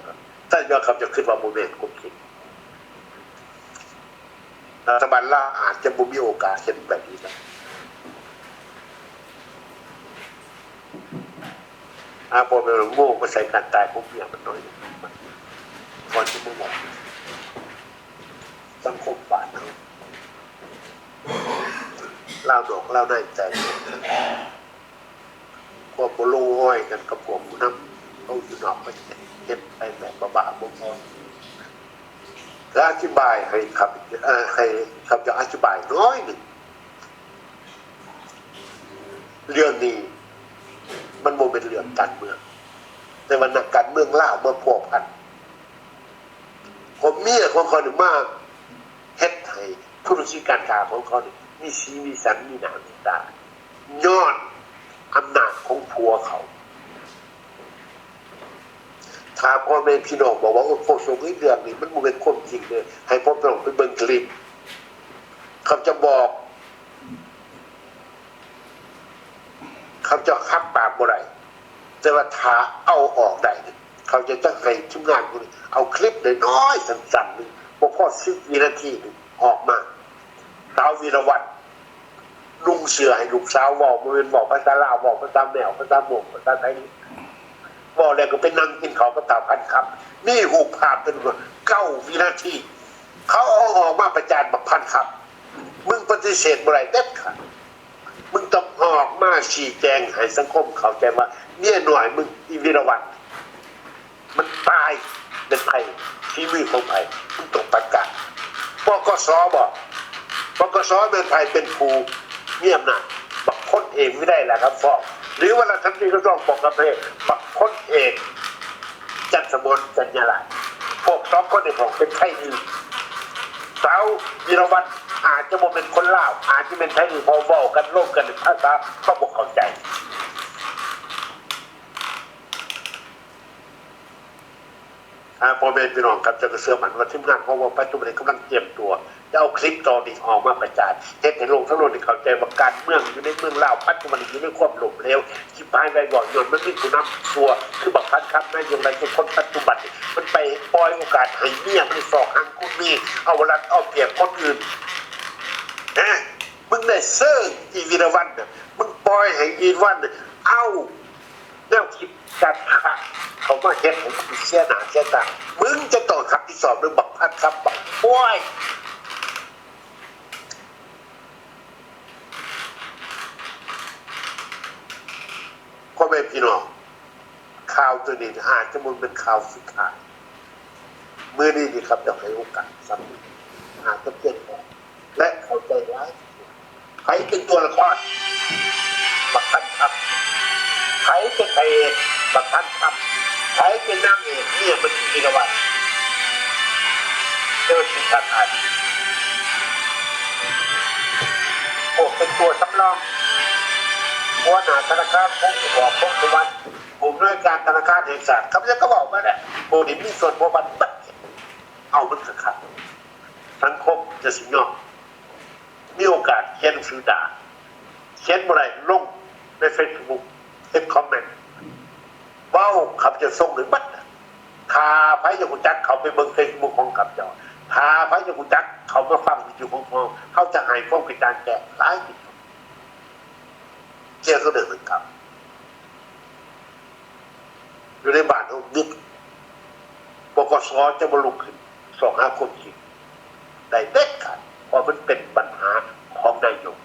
ທ່ານຍອດຄຳ ເຈົ້າຄິດວ່າບໍ່ແມ່ນຄວາມຈິງ? ລັດຖະບານລາວອາດຈະບໍ່ມີໂອກາດເຮັດແບບນີ້ໄດ້. ອາ ບໍ່ແມ່ນໂງ່ມາໃສ່ການຕາຍຂອງເມຍມັນໜ້ອຍໜຶ່ງ ກ່ອນຈະມາເວົ້າ. ສັງຄົມບ້ານເຮົາ ລາວນອກລາວໃນແຕກ ຄວາມບໍ່ລົງຮອຍກັນກັບພວກຜູ້ນຳເຮົາຢູ່ນອກປະເທດ ເຮັດໄປແບບບ້າໆ ບໍ່ພໍ. ແລະ ອະທິບາຍໃຫ້ຂ້າພະເຈົ້າ ເອີ ໃຫ້ຂ້າພະເຈົ້າອະທິບາຍໜ້ອຍໜຶ່ງ. ເລື່ອງນີ້ມັນບໍ່ແມ່ນເລື່ອງການເມືອງ, ແຕ່ວ່ານັກການເມືອງລາວມາພົວພັນ. ຜົວເມຍຂອງເຂົານີ້ມາເຮັດໃຫ້ທຸລະກິດການຄ້າຂອງເຂົານີ້ມີສີມີສັນ, ມີໜ້າມີຕາ ຍ້ອນອຳນາດຂອງຜົວເຂົາ. ຖ້າພໍ່ແມ່ພີ່ນ້ອງບອກວ່າ ໂອ້ຍ ໂຄສົກເອີຍ ເລື່ອງນີ້ມັນບໍ່ແມ່ນຄວາມຈິງເດີ, ໃຫ້ພໍ່ແມ່ພີ່ນ້ອງໄປເບິ່ງຄລິບ ເຂົາຈະບອກ ເຂົາເຈົ້າຮັບປາກບໍ່ໄດ້ ແຕ່ວ່າຖ້າເອົາອອກໄດ້ ເຂົາຈະຈັກໃຫ້ທີມງານພວກນີ້ເອົາຄລິບນ້ອຍໆ ສັ້ນໆ ໜຶ່ງ ບໍ່ພໍສິບວິນາທີ ອອກມາ. ສາວວີລະວັນ ນຸ່ງເສື້ອໃຫ້ລູກສາວເວົ້າ ບໍ່ແມ່ນເວົ້າພາສາລາວ ເວົ້າພາສາແມວ ພາສາມົ້ງ ພາສາໄທ ເວົ້າແລ້ວກໍໄປນັ່ງກິນເຂົ້າກັບທ້າວພັນຄຳ ມີຮູບພາບເປັນເກົ້າວິນາທີ ເຂົາເອົາອອກມາປະຈານບັກພັນຄຳ ມຶງປະຕິເສດບໍ່ໄດ້ເດັດຂາດ ມຶງຕ້ອງອອກມາຊີ້ແຈງໃຫ້ສັງຄົມເຂົ້າໃຈວ່າ ເມຍນ້ອຍມຶງ ອີວິລະວັນ ມັນຕາຍເປັນໃຜ ຝີມືຂອງໃຜ ມຶງຕ້ອງປະກາດ. ປກສ ບໍ ປກສ ແມ່ນໃຜເປັນຜູ້ມີອຳນາດ? ບັກພົນເອກວິໄລ ແລະ ຄຳຟ້ອງ ຫຼືວ່າລັດຖະມົນຕີກະຊວງປ້ອງກັນປະເທດ ບັກພົນເອກ ຈັນສະໝອນ ຈັນຍາລາດ ພວກສອງຄົນນີ້ພວກເປັນໄທດີ້. ສາວວິລະວັນອາດຈະບໍ່ແມ່ນຄົນລາວ ອາດຈະແມ່ນໄທດີ້ ເພາະເວົ້າກັນລົມກັນພາສາເຂົາບໍ່ເຂົ້າໃຈ. ອ່າ ພໍ່ແມ່ພີ່ນ້ອງຄັບ ເຈົ້າກໍເຊື່ອໝັ້ນວ່າທີມງານຂອງເຮົາປັດຈຸບັນນີ້ກຳລັງກຽມຕົວຈະເອົາຄລິບຕອນນີ້ອອກມາປະຈານ ເຮັດໃຫ້ໂລກທັງໂລກໄດ້ເຂົ້າໃຈວ່າການເມືອງຢູ່ໃນເມືອງລາວປັດຈຸບັນນີ້ຢູ່ໃນຄວາມລົ້ມເຫຼວ ຊິບຫາຍໄວວອດ ຍ້ອນມັນມີຜູ້ນຳຊົ່ວຄືບັກພັນຄຳ ນາຍົກຫຼາຍຄົນປັດຈຸບັນນີ້ ມັນໄປປ່ອຍໂອກາດໃຫ້ເມຍມັນຊອກຫາກຸນມີ ເອົາລັດເອົາປຽບຄົນອື່ນ. ຮະ ມຶງໄດ້ເຊີງອີວິລະວັນນະ ມຶງປ່ອຍໃຫ້ອີວິລະວັນນະ ເອົາ ແນວຄິດການຄ້າເຂົ້າມາເຮັດໃຫ້ມຶງເສຍໜ້າເສຍຕາ ມຶງຈະຕ້ອງຮັບຜິດຊອບເດີ ບັກພັນຄຳ ບັກຄວາຍ. ພໍ່ແມ່ພີ່ນ້ອງ ຂ່າວໂຕນີ້ອາດຈະບໍ່ແມ່ນຂ່າວສຸດທ້າຍ ມື້ນີ້ນີ້ຄັບ ຢາກໃຫ້ໂອກາດສ່ຳນີ້ ອາດຈະປ່ຽນແປງ ແລະ ເຂົ້າໃຈຫຼາຍ. ໃຜເປັນຕົວລະຄອນ? ບັກທັນຄຳ. ໃຜເປັນພະເອກ? ບັກທັນຄຳ. ໃຜເປັນນາງເອກ? ເມຍມັນອີລະວັນ ເຈົ້າຊິສາທານ. ພວກເປັນຕົວສຳລອງ ຫົວໜ້າທະນາຄານ ພົງສະຫວັນ ຜູ້ອຳນວຍການທະນາຄານແຫ່ງຊາດ ຂ້າພະເຈົ້າກໍເວົ້າມາແລ້ວ ພວກນີ້ມີສ່ວນພົວພັນເບິດ. ເອົາມັນຄັກໆ ສັງຄົມຈະຊິຍອມ ມີໂອກາດຂຽນໜັງສືດ່າ ຂຽນບໍ່ໄດ້ລົງໃນເຟສບຸກ ເຮັດຄອມເມັນ ເວົ້າ ຂ້າພະເຈົ້າສົ່ງໃຫ້ເບິດ. ຖ້າໃຜຢາກຮູ້ຈັກ ເຂົ້າໄປເບິ່ງເຟສບຸກຂອງຂ້າພະເຈົ້າ ຖ້າໃຜຢາກຮູ້ຈັກ ເຂົ້າມາຟັງວິທະຍຸຂອງເຮົາ ເຮົາຈະໃຫ້ຄວາມກະຈ່າງແຈ້ງຫຼາຍທີ່ສຸດ ກ່ຽວກັບເລື່ອງດັ່ງກ່າວ. ຢູ່ໃນບ້ານເຮົາໜຶ່ງ ປກສ ຈະບໍ່ລຸກຂຶ້ນຊອກຫາຄວາມຈິງໄດ້ເດັດຂາດ ເພາະມັນເປັນບັນຫາຂອງນາຍົກ.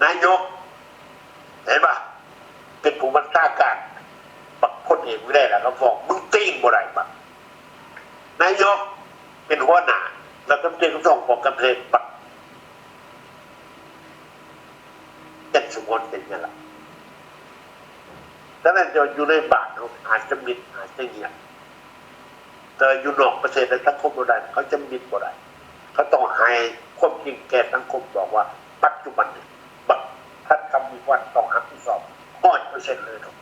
ນາຍົກ ເຫັນປະ? ເປັນຜູ້ບັນຊາການ ບັກພົນເອກວິໄລ ແລ້ວກໍຟ້ອງ ມຶງຕີງບໍ່ໄດ້ ບັກ ນາຍົກເປັນຫົວໜ້າລັດຖະມົນຕີກະຊວງປ້ອງກັນປະເທດ ບັກເປັນສະໝອນເປັນຫຍັງລະ? ສະນັ້ນ ເຈົ້າຢູ່ໃນບ້ານເຮົາອາດຈະມິດ ອາດຈະງຽບ ແຕ່ຢູ່ນອກປະເທດ ໃນສັງຄົມບໍ່ໄດ້ ເຂົາຈະມິດບໍ່ໄດ້. ເຂົາຕ້ອງໃຫ້ຄວາມຈິງແກ່ສັງຄົມ ບອກວ່າປັດຈຸບັນນີ້ ບັກ ພັນຄຳ ມີຄວາມຕ້ອງຮັບຜິດຊອບຮ້ອຍເປີເຊັນເລີຍເນາະ.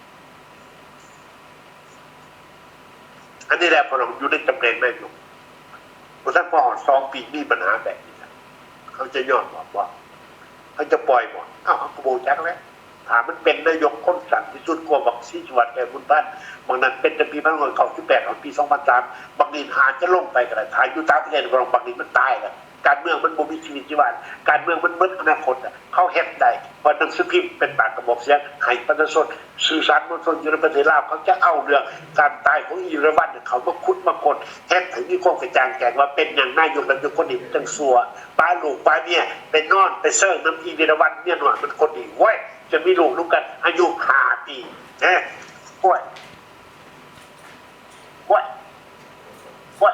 ອັນນີ້ແຫຼະ ພວກເຮົາຢູ່ໃນຕຳແໜ່ງນາຍົກ ບໍ່ທັນພໍຮອດສອງປີ ມີບັນຫາແບບນີ້ລະ ເຂົາຈະຍອມບໍ່? ບໍ່. ເຂົາຈະປ່ອຍບໍ່? ເອົ້າ ເຮົາກໍບໍ່ຮູ້ຈັກແຫຼະ. ຖ້າມັນເປັນນາຍົກຄົນສັ້ນທີ່ສຸດ ກວ່າບັກ ສີສຸວັນ ແກ້ວບຸນພັນ ບັກນັ້ນເປັນແຕ່ປີພັນເກົ້າຮ້ອຍເກົ້າສິບແປດ ຮອດປີສອງພັນສາມ ບັກນີ້ອາດຈະລົງໄປກໍໄດ້. ບັກນີ້ມັນຕາຍແລ້ວ ການເມືອງມັນບໍ່ມີຊີວິດຊີວາ ການເມືອງມັນໝົດອະນາຄົດແລ້ວ. ເຂົາເຮັດໄດ້ ເພາະໜັງສືພິມເປັນປາກກະບອກສຽງໃຫ້ປະຊາຊົນ ສື່ສານມວນຊົນຢູ່ໃນປະເທດລາວ ເຂົາຈະເອົາເລື່ອງການຕາຍຂອງອີລາວັນເຂົ້າມາຂຸດມາຄົ້ນ ເຮັດໃຫ້ມີຄວາມກະຈ່າງແຈ້ງວ່າເປັນຫຍັງນາຍົກ ນາຍົກຄົນນີ້ມັນຈັ່ງຊົ່ວ ປະລູກປະເມຍໄປນອນໄປເຊີງນຳອີລາວັນ ເມຍນ້ອຍມັນຄົນດີ. ໂອ້ຍ ຈະມີລູກນຳກັນອາຍຸຫ້າປີ ແຮະ ໂອ້ຍ. ໂອ້ຍ ໂອ້ຍ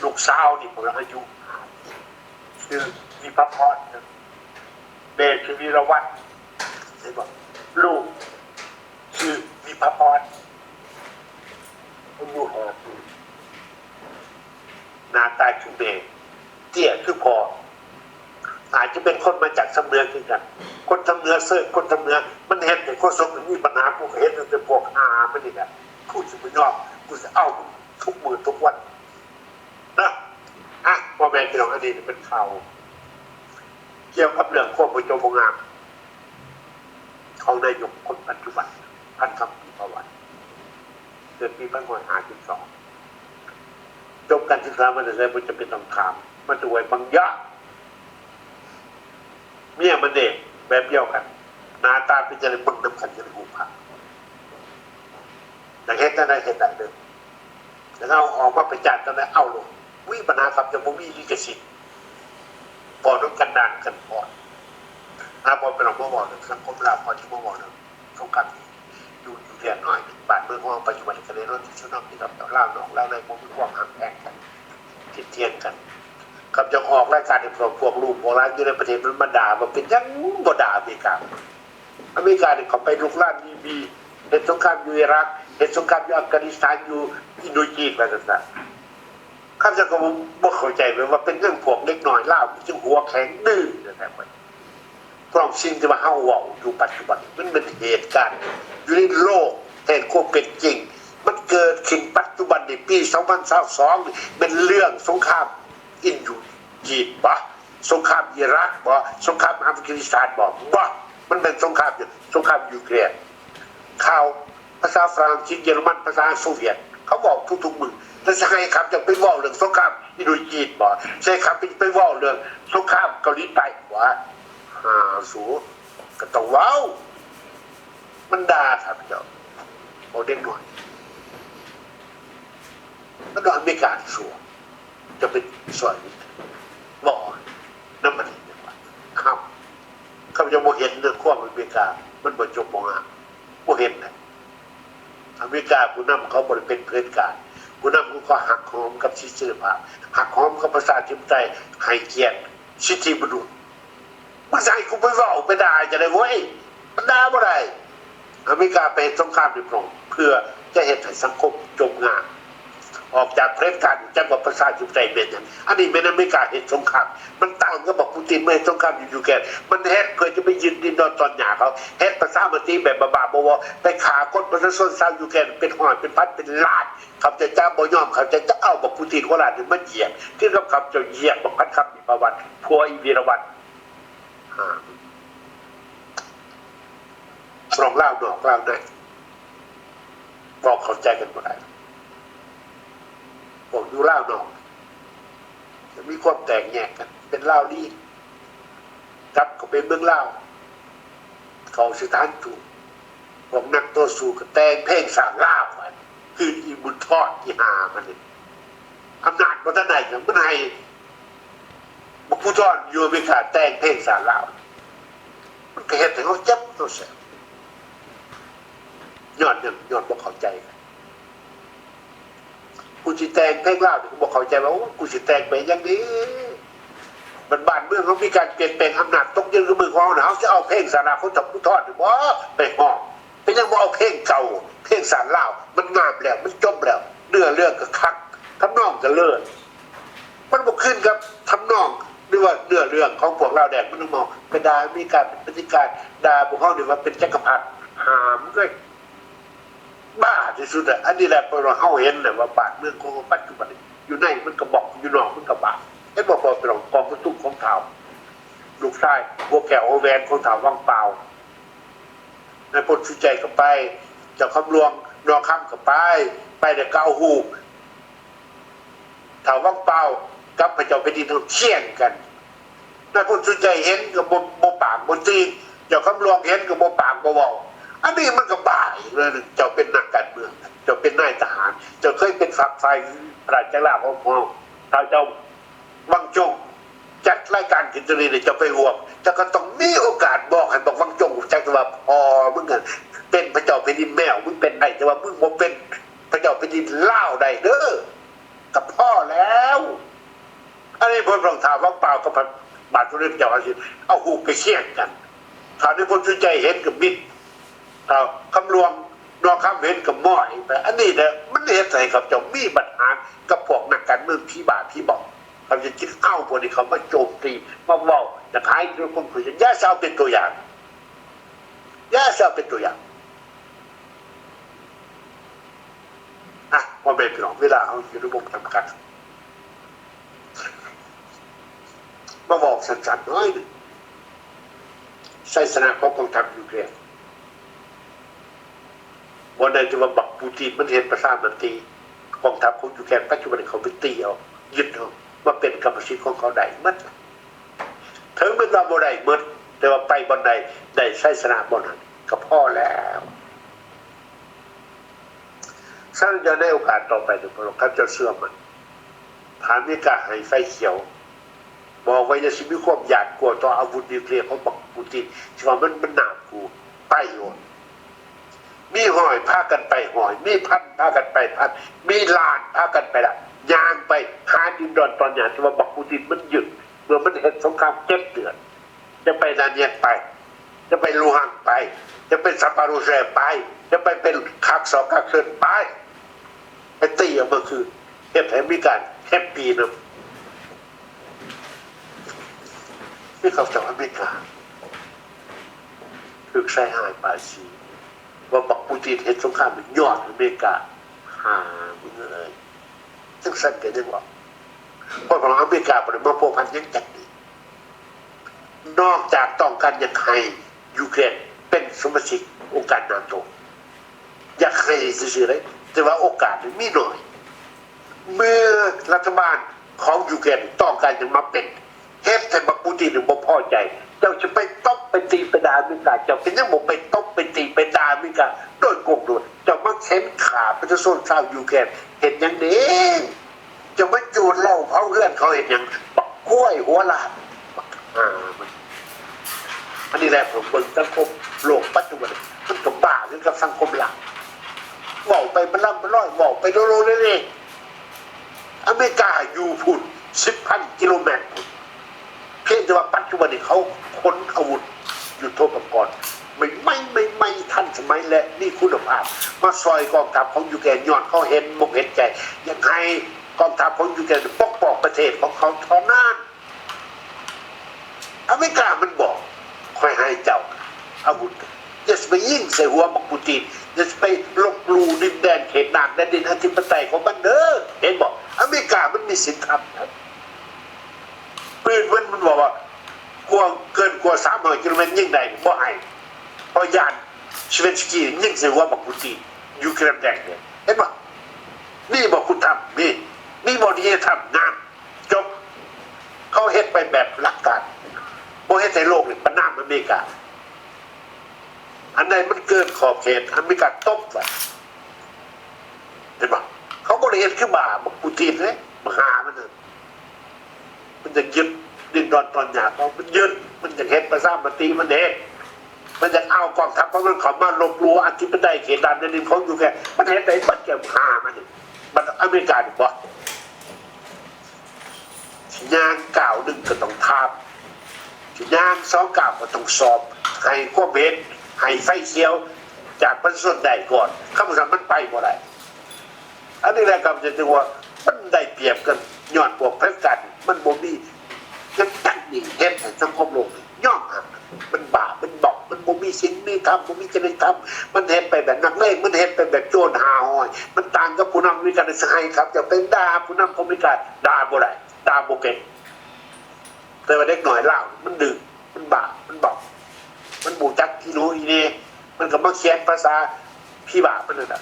ລູກສາວນີ້ພຸ້ນລະ ອາຍຸຫ້າປີ ຊື່ວິພາພອນ ແມ່ຊື່ວິລະວັນ ເຫັນບໍ່? ລູກຊື່ວິພາພອນ ອາຍຸຫ້າປີ ໜ້າຕາຄືແມ່ ເຕ້ຍຄືພໍ່ ອາດຈະເປັນຄົນມາຈາກທາງເໜືອຄືກັນ. ຄົນທາງເໜືອເຊີງ ຄົນທາງເໜືອ ມັນເຮັດໃຫ້ໂຄສົກມີບັນຫາ. ກູກໍເຫັນຕັ້ງແຕ່ພວກອາມັນນີ້ແຫຼະ. ກູຊິບໍ່ຍອມ ກູຊິເອົາທຸກມື້ທຸກວັນ. ພໍ່ແມ່ພີ່ນ້ອງ ອັນນີ້ເປັນຂ່າວກ່ຽວກັບເລື່ອງຄວາມບໍ່ຈົບບໍ່ງາມຂອງນາຍົກຄົນປັດຈຸບັນ ພັນຄຳ ປີປະຫວັດ ເກີດປີພັນເກົ້າຮ້ອຍຫ້າສິບສອງ ຈົບການສຶກສາມາແຕ່ໃສ ບໍ່ຈຳເປັນຕ້ອງຖາມ ມາແຕ່ຫ້ວຍບາງຢາ ເມຍມັນເດ້ ແບບດຽວກັນ ໜ້າຕາເປັນຈັ່ງໃດ ເບິ່ງນຳກັນຢູ່ໃນຮູບພາບ ຢາກເຮັດແນວໃດເຮັດໄດ້ເດີ ແລ້ວເອົາອອກມາປະຈານຕອນໃດເອົາໂລດ ບໍ່ມີບັນຫາ ຂ້າພະເຈົ້າບໍ່ມີລິຂະສິດ ເວົ້ານຳກັນດ່ານຳກັນພອດ ຫາບໍ່ເປັນຫຍັງ ມາເວົ້າເລື່ອງສັງຄົມລາວ ກ່ອນຊິມາເວົ້າເລື່ອງສົງຄາມຢູ່ຢູເຄຣນໜ້ອຍໜຶ່ງ ບ້ານເມືອງຂອງເຮົາປັດຈຸບັນນີ້ກະເລີຍເນາະ ທີ່ສຸດເນາະ ມີແຕ່ລາວນອກລາວໃນ ບໍ່ມີຄວາມຮັກແພງກັນ ຜິດຖຽງກັນ ຄັນຈະອອກລາຍການໃຫ້ພວກ ພວກລູກພວກຫຼານຢູ່ໃນປະເທດມັນມາດ່າ ວ່າເປັນຫຍັງບໍ່ດ່າອາເມລິກາ ອາເມລິການີ້ເຂົ້າໄປລຸກລານລີບີ ເຮັດສົງຄາມຢູ່ອີຣັກ ເຮັດສົງຄາມຢູ່ອັຟການິສຖານ ຢູ່ອິນໂດຈີນ ວ່າຊັ້ນຊະ ຂ້າພະເຈົ້າກໍບໍ່ ບໍ່ເຂົ້າໃຈເລີຍວ່າເປັນຫຍັງພວກເດັກນ້ອຍລາວຈຶ່ງຫົວແຂງດື້ແທ້ໆ ເພາະສິ່ງທີ່ວ່າເຮົາເວົ້າຢູ່ປັດຈຸບັນນີ້ ມັນແມ່ນເຫດການຢູ່ໃນໂລກແຫ່ງຄວາມເປັນຈິງ ມັນເກີດຂຶ້ນປັດຈຸບັນນີ້ ປີສອງພັນຊາວສອງນີ້ ແມ່ນເລື່ອງສົງຄາມອິນໂດຈີນບໍ? ສົງຄາມອີຣັກບໍ? ສົງຄາມອັຟການິສຖານບໍ? ບໍ່ ມັນແມ່ນສົງຄາມຫຍັງ? ສົງຄາມຢູເຄຣນ. ຂ່າວພາສາຝຣັ່ງອັງກິດ ເຢຍລະມັນ ພາສາໂຊວຽດ ເຂົາເວົ້າທຸກໆມື້ ແລ້ວຊິໃຫ້ຂ້າພະເຈົ້າໄປເວົ້າເລື່ອງສົງຄາມອິນໂດຈີນບໍ? ຊິໃຫ້ຂ້າພະເຈົ້າໄປເວົ້າເລື່ອງສົງຄາມເກົາຫຼີໃຕ້ບໍ? ຫາສູ ກໍຕ້ອງເວົ້າ ມັນດ່າຂ້າພະເຈົ້າ ເວົ້າເດັກນ້ອຍ ມັນວ່າອາເມລິກາຊົ່ວ ຈະໄປຊ່ອຍບໍ່ນຳມັນຫຍັງວະ? ເຮົາ ຂ້າພະເຈົ້າບໍ່ເຫັນເລື່ອງຄວາມອາເມລິກາ ມັນບໍ່ຈົບບໍ່ງາມ ບໍ່ເຫັນນະ. ອາເມລິກາຜູ້ນຳເຂົາບໍ່ໄດ້ເປັນຜະເດັດການ ຜູ້ນຳຂອງເຂົາຮັກຫອມກັບສິດເສລີພາບ ຮັກຫອມກັບປະຊາທິປະໄຕ ໃຫ້ກຽດສິດທິມະນຸດ. ມຶງຊິໃຫ້ກູໄປເວົ້າໄປດ່າຈັ່ງໃດເວີຍ? ມັນດ່າບໍ່ໄດ້. ອາເມລິກາໄປເຮັດສົງຄາມໃນພະອົງ ເພື່ອຈະເຮັດໃຫ້ສັງຄົມຈົມງາມ ອອກຈາກຜະເດັດການ ຮູ້ຈັກວ່າປະຊາທິປະໄຕແມ່ນຫຍັງ. ອັນນີ້ແມ່ນອາເມລິກາເຮັດສົງຄາມ ມັນຕ່າງກັບບັກປູຕິນມາເຮັດສົງຄາມຢູ່ຢູເຄຣນ ມັນເຮັດເພື່ອຈະໄປຍຶດດິນດອນຕອນຫຍ້າເຂົາ ເຮັດປະຊາມະຕິແບບບ້າໆ ບໍ່ໆ ໄປຂ້າຄົນປະຊາຊົນຊາວຢູເຄຣນເປັນຮ້ອຍເປັນພັນເປັນລ້ານ. ຂ້າພະເຈົ້າຈະບໍ່ຍອມ ຂ້າພະເຈົ້າຈະເອົາບັກປູຕິນໂຄລາດນີ້ມາຢຽບ ຄືກັບຂ້າພະເຈົ້າຢຽບບັກພັນຄຳ ວິພາວັນ ຜົວອີວີລະວັນ. ອ່າ ພວກລາວນອກລາວໃນ ເວົ້າເຂົ້າໃຈກັນບໍ່ໄດ້. ພວກຢູ່ລາວນອກ ຈະມີຄວາມແຕກແຍກກັນ ເປັນລາວລີ ກັບເຂົ້າໄປເມືອງລາວ ເຂົ້າສະຖານທູດ ພວກນັກຕໍ່ສູ້ກໍແຕ່ງເພງສ້າງລາວ ຄືອີບຸນທອດ ອີຫ່າມັນນີ້ ອຳນາດບໍ່ທັນໄດ້ຫຍັງ ມັນໃຫ້ບັກພູທອນຢູ່ອາເມລິກາແຕ່ງເພງສ້າງລາວ ມັນກໍເຮັດໃຫ້ເຮົາເຈັບເຮົາແສບ ຍ້ອນຫຍັງ? ຍ້ອນບໍ່ເຂົ້າໃຈກັນ. ຜູ້ທີ່ແຕ່ງເພງລາວນີ້ກໍບໍ່ເຂົ້າໃຈວ່າ ໂອ້ ກູຊິແຕ່ງໄປຫຍັງເດ? ບັດບ້ານເມືອງເຮົາມີການປ່ຽນແປງ ອຳນາດຕົກເຢັນກັບມືຂອງເຮົານະ ເຮົາຊິເອົາເພງສາລາຂອງເຈົ້າພູທອນນີ້ບໍໄປຮ້ອງ? ເປັນຫຍັງບໍ່ເອົາເພງເກົ່າ? ເພງສາລາວມັນງາມແລ້ວ ມັນຈົບແລ້ວ ເນື້ອເລື່ອງກໍຄັກ ທຳນອງກໍເລີດ. ມັນບໍ່ຄືນກັບທຳນອງ ຫຼືວ່າເນື້ອເລື່ອງຂອງພວກລາວແດງ ມັນເວົ້າໄປດ່າອາເມລິກາເປັນປະຕິການ ດ່າພວກເຮົານີ້ວ່າເປັນຈັກກະພັດ ຫາມເອີຍ. ບ້າທີ່ສຸດແຫຼະ. ອັນນີ້ແຫຼະ ເພາະວ່າເຮົາເຫັນແຫຼະວ່າບ້ານເມືອງຂອງເຮົາປັດຈຸບັນນີ້ ຢູ່ໃນມັນກະບອກ ຢູ່ນອກມັນກະບ້າ. ເຫັນບໍ່ ພໍ່ພີ່ນ້ອງ ກອງປະຊຸມຂອງທ້າວ ລູກຊາຍຫົວແກ້ວຫົວແຫວນຂອງທ້າວວັງປາວ ນາຍພົນສຸໃຈກໍໄປ ເຈົ້າຄຳຫຼວງ ໜໍ່ຄຳກໍໄປ ໄປແລ້ວກໍເອົາຮູບ ທ້າວວັງປາວກັບພະເຈົ້າແຜ່ນດິນເຮົາຄຽງກັນ. ນາຍພົນສຸໃຈເຫັນກໍບໍ່ ບໍ່ປາກບໍ່ຕີ ເຈົ້າຄຳຫຼວງເຫັນກໍບໍ່ປາກບໍ່ເວົ້າ. ອັນນີ້ມັນກໍບ້າອີກເລື່ອງໜຶ່ງ. ເຈົ້າເປັນນັກການເມືອງ ເຈົ້າເປັນນາຍທະຫານ ເຈົ້າເຄີຍເປັນຝັກຝ່າຍພະລາຊະລາຂອງເຮົາ. ຖ້າເຈົ້າວັງຈົງຈັດລາຍການຂຶ້ນຕົວນີ້ ເຈົ້າໄປຮ່ວມ ເຈົ້າກໍຕ້ອງມີໂອກາດບອກໃຫ້ບັກວັງຈົງຮູ້ຈັກວ່າ ພໍ່ມຶງຫັ້ນເປັນພະເຈົ້າແຜ່ນດິນແມວ ມຶງເປັນໄດ້ ແຕ່ວ່າມຶງບໍ່ເປັນພະເຈົ້າແຜ່ນດິນລາວໄດ້ເດີ. ກໍພໍແລ້ວ. ອັນນີ້ເພິ່ນຕ້ອງຖ້າວ່າປາວກັບບາດສົມເດັດເຈົ້າອາທິດ ເອົາຮູບໄປຄຽງກັນ. ຖ້ານາຍພົນສຸໃຈເຫັນກໍບິດ, ຖ້າຄຳຫຼວງ ໜໍ່ຄຳເຫັນກໍໝ້ອຍໄປ. ອັນນີ້ແຫຼະ ມັນເຮັດໃຫ້ຂ້າພະເຈົ້າມີບັນຫາກັບພວກນັກການເມືອງຜີບ້າຜີບອກ. ຂ້າພະເຈົ້າຈຶ່ງເອົາພວກນີ້ເຂົ້າມາໂຈມຕີ ມາເວົ້າ ຢາກໃຫ້ທຸກຄົນຮູ້. ຢ່າຊະເອົາເປັນຕົວຢ່າງ, ຢ່າຊະເອົາເປັນຕົວຢ່າງ. ອ່ະ ພໍ່ແມ່ພີ່ນ້ອງ ເວລາເຮົາຢູ່ໃນວົງຈຳກັດ, ມາເວົ້າສັ້ນໆໜ້ອຍໜຶ່ງ ໄຊຊະນະຂອງກອງທັບຢູເຄຣນ ບ່ອນໃດທີ່ວ່າບັກປູຕິນມັນເຮັດປະຊາມະຕິ ກອງທັບຂອງຢູເຄຣນປັດຈຸບັນເຂົາໄປຕີເອົາ ຍຶດເອົາ ມາເປັນກຳມະສິດຂອງເຂົາໄດ້ໝົດ. ເຖິງແມ່ນວ່າບໍ່ໄດ້ໝົດ ແຕ່ວ່າໄປບ່ອນໃດໄດ້ໄຊຊະນະບ່ອນນັ້ນກໍພໍແລ້ວ. ສະນັ້ນ ໃນໂອກາດຕໍ່ໄປນີ້ ພວກເຮົາເຈົ້າເຊື່ອໝັ້ນ ຖ້າອາເມລິກາໃຫ້ໄຟຂຽວ ບອກວ່າຢ່າຊິມີຄວາມຢ້ານກົວຕໍ່ອາວຸດນິວເຄລຍຂອງບັກປູຕິນ ຊິວ່າມັນ ມັນໜ້າກົວ ໄປໂລດ. ມີຮ້ອຍພາກັນໄປຮ້ອຍ ມີພັນພາກັນໄປພັນ ມີລ້ານພາກັນໄປລ້ານ ຍ່າງໄປຫາດິນດອນຕອນຫຍ້າທີ່ວ່າບັກປູຕິນມັນຍຶດ ເມື່ອມັນເຮັດສົງຄາມເຈັດເດືອນ. ຈະໄປດານຽນໄປ ຈະໄປລູຮັງໄປ ຈະໄປຊາປາໂຣເຊຍໄປ ຈະໄປເປັນຄັກຊອກຄັກເຊີນໄປ ໄປຕີເອົາມາຄືນ ເຮັດໃຫ້ມີການແຮບປີນຳ. ນີ້ເຂົາເຈົ້າອາເມລິກາ ຖືກໃສ່ຮ້າຍປ້າຍສີ ວ່າບັກປູຕິນເຮັດສົງຄາມຍ້ອນອາເມລິກາ. ຫາມຶງເອີຍ ຈັ່ງຊັ້ນກໍຍັງເວົ້າ ເພາະວ່າອາເມລິກາບໍ່ໄດ້ມາພົວພັນຫຍັງຈັກນີ້ ນອກຈາກຕ້ອງການຢາກໃຫ້ຢູເຄຣນເປັນສະມາຊິກອົງການນາໂຕ ຢາກໃຫ້ຊື່ໆເດ້ ແຕ່ວ່າໂອກາດນີ້ມີໜ້ອຍ. ເມື່ອລັດຖະບານຂອງຢູເຄຣນຕ້ອງການຢາກມາເປັນ ເຮັດໃຫ້ບັກປູຕິນບໍ່ພໍໃຈ ເຈົ້າຈະໄປຕົບໄປຕີໄປດ່າອາເມລິກາ ເຈົ້າກໍຍັງບໍ່ໄປຕົບໄປຕີໄປດ່າອາເມລິກາໂດຍກົງໂດຍ ເຈົ້າມາເຂັນຂ້າປະຊາຊົນຊາວຢູເຄຣນເຮັດຫຍັງເດ້? ເຈົ້າມາຈູດເຫຼົ້າເຜົາເຮືອນເຂົາເຮັດຫຍັງ? ບັກຄວາຍຫົວລ້ານ ບັກຫ່າມັນ. ອັນນີ້ແຫຼະ ເບິ່ງສັງຄົມໂລກປັດຈຸບັນ ມັນກໍບ້າຄືກັບສັງຄົມລາວ ເວົ້າໄປບັນລຳບັນລອຍ ເວົ້າໄປໂລໂລເລເລ. ອາເມລິກາຢູ່ພຸ້ນ ສິບພັນກິໂລແມັດພຸ້ນ ພຽງແຕ່ວ່າປັດຈຸບັນນີ້ເຂົາຂົນອາວຸດຍຸດໂທປະກອນໃໝ່ໆ ໃໝ່ໆ ທັນສະໄໝ ແລະ ມີຄຸນນະພາບ ມາຊ່ອຍກອງທັບຂອງຢູເຄຣນ ຍ້ອນເຂົາເຫັນອົກເຫັນໃຈ ຢາກໃຫ້ກອງທັບຂອງຢູເຄຣນປົກປ້ອງປະເທດຂອງເຂົາເທົ່ານັ້ນ. ອາເມລິກາມັນບອກ ຂ້ອຍໃຫ້ເຈົ້າອາວຸດ ຢ່າຊິໄປຍິງໃສ່ຫົວບັກປູຕິນ ຢ່າຊິໄປລົບຫຼູ່ດິນແດນເຂດນ້ຳແລະດິນອະທິປະໄຕຂອງມັນເດີ. ເຫັນບໍ່? ອາເມລິກາມັນມີສິນທຳນະ ປືນມັນ ມັນບອກວ່າ ກວ່າ ເກີນກວ່າສາມຮ້ອຍກິໂລແມັດຍິງໄດ້ ບໍ່ໃຫ້ ເພາະຢ້ານເຊເວັນສະກີຍິງໃສ່ຫົວບັກປູຕິນຢູ່ແຄມແດງເດ. ເຫັນບໍ່? ມີບໍ່ຄຸນທຳ? ມີ. ມີບໍ່ທີ່ຈະທຳ? ງາມ. ຈົບ. ເຂົາເຮັດໄປແບບຫຼັກການ ບໍ່ເຮັດໃຫ້ໂລກນີ້ປະນາມອາເມລິກາ. ອັນໃດມັນເກີນຂອບເຂດ ອາເມລິກາຕົບໄວ້. ເຫັນບໍ່? ເຂົາບໍ່ໄດ້ເຮັດຄືບ້າ ບັກປູຕິນເດ້ ບັກຫ່າມັນນັ້ນ. ມັນຢາກຍຶດດິນດອນຕອນຫຍ້າຂອງມັນ ມັນຍຶດ. ມັນຢາກເຮັດປະຊາມະຕິ ມັນເຮັດ. ມັນຢາກເອົາກອງທັບຂອງມັນເຂົ້າມາລົບຫຼູ່ອະທິປະໄຕເຂດດ້ານແຜ່ນດິນຂອງຢູເຄຣນ. ມັນເຮັດໄດ້ເບິດແກ່ບັກຫ່າມັນນີ້. ບັດອາເມລິການີ້ບໍ່ ຊິຍ່າງກ້າວໜຶ່ງກໍຕ້ອງຖາມ ຊິຍ່າງສອງກ້າວກໍຕ້ອງສອບ ໃຫ້ຄວາມເຫັນ ໃຫ້ໄຟຂຽວຈາກປະຊາຊົນໄດ້ກ່ອນ. ຄຳວ່າຊັ້ນມັນໄປບໍ່ໄດ້. ອັນນີ້ແຫຼະ ກໍຈະຖືວ່າມັນໄດ້ປຽບກັນ ຍ້ອນພວກເຜດັນການມັນບໍ່ມີຫຍັງຈັກນີ້ ເຮັດໃຫ້ສັງຄົມໂລກນີ້ຍອມຮັບ. ມັນບ້າ ມັນບອກ ມັນບໍ່ມີສິນມີທຳ ບໍ່ມີຈະລິຍະທຳ ມັນເຮັດໄປແບບນັກເລງ ມັນເຮັດໄປແບບໂຈນຫ້າຮ້ອຍ. ມັນຕ່າງກັບຜູ້ນຳອາເມລິກາ ໃຫ້ຂ້າພະເຈົ້າໄປດ່າຜູ້ນຳຂອງອາເມລິກາ ດ່າບໍ່ໄດ້ ດ່າບໍ່ເປັນ. ແຕ່ວ່າເດັກນ້ອຍລາວມັນດື້ ມັນບ້າ ມັນບອກ ມັນບໍ່ຮູ້ຈັກອີໂໜອີເນ ມັນກໍມາຂຽນພາສາຜີບ້າມັນນັ້ນແຫຼະ.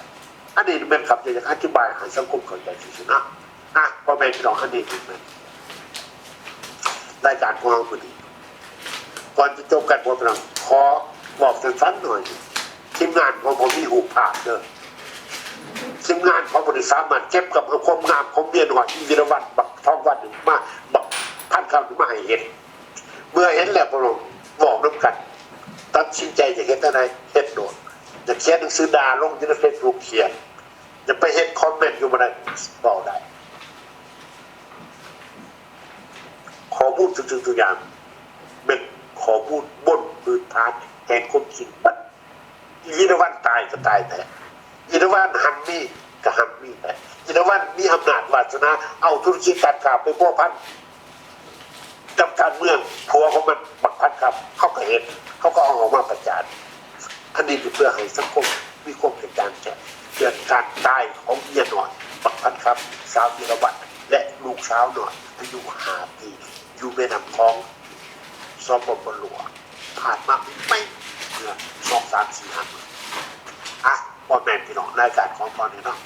ອັນນີ້ແມ່ນຂ້າພະເຈົ້າຢາກອະທິບາຍໃຫ້ສັງຄົມເຂົ້າໃຈຊື່ໆເນາະ. ອ່ະ ພໍ່ແມ່ພີ່ນ້ອງ ອັນນີ້ແມ່ນລາຍການຂອງເຮົາມື້ນີ້. ກ່ອນຈະຈົບກັນ ພໍ່ແມ່ພີ່ນ້ອງ ຂໍເວົ້າສັ້ນໆໜ້ອຍ. ທີມງານຂອງເຮົາມີຮູບພາບເດີ. ທີມງານຂອງເຮົາບໍ່ໄດ້ສາມາດເກັບກັບເອົາຄວາມງາມຂອງເມຍນ້ອຍອີ່ວິລະວັນ ບັກທອງວັນນີ້ມາ ບັກພັນຄຳນີ້ມາໃຫ້ເຫັນ. ເມື່ອເຫັນແລ້ວ ພວກເຮົາເວົ້ານຳກັນ ຕັດສິນໃຈຈະເຮັດແນວໃດ ເຮັດໂລດ. ຈະຂຽນໜັງສືດ່າລົງຢູ່ໃນເຟສບຸກ ຂຽນ. ຈະໄປເຮັດຄອມເມັນຢູ່ບ່ອນໃດ ເວົ້າໄດ້. ຂໍ້ມູນທຸກສິ່ງທຸກຢ່າງ ແມ່ນຂໍ້ມູນບົນພື້ນຖານແຫ່ງຄວາມຈິງເບິດ. ອີລະວັນຕາຍກໍຕາຍແທ້ ອີລະວັນຮັ່ງມີກໍຮັ່ງມີແທ້ ອີລະວັນມີອຳນາດວາສະໜາ ເອົາທຸລະກິດການຄ້າໄປພົວພັນກັບການເມືອງ. ຜົວຂອງມັນ ບັກພັນຄຳ ເຂົາກໍເຫັນ ເຂົາກໍເອົາອອກມາປະຈານ. ອັນນີ້ເພື່ອໃຫ້ສັງຄົມມີຄວາມກະຈ່າງແຈ້ງເລື່ອງການຕາຍຂອງເມຍນ້ອຍ ບັກພັນຄຳ ສາວອີລະວັນ ແລະ ລູກສາວນ້ອຍອາຍຸຫ້າປີ. ຢູ່ແມ່ນ້ຳຂອງ ສປປ ຫຼວງ ຜ່ານມາໃໝ່ໆ ເມື່ອສອງສາມສີ່ຫ້າມື້. ອ່ະ ພໍ່ແມ່ພີ່ນ້ອງ ລາຍການຂອງເຮົານີ້ເນາະ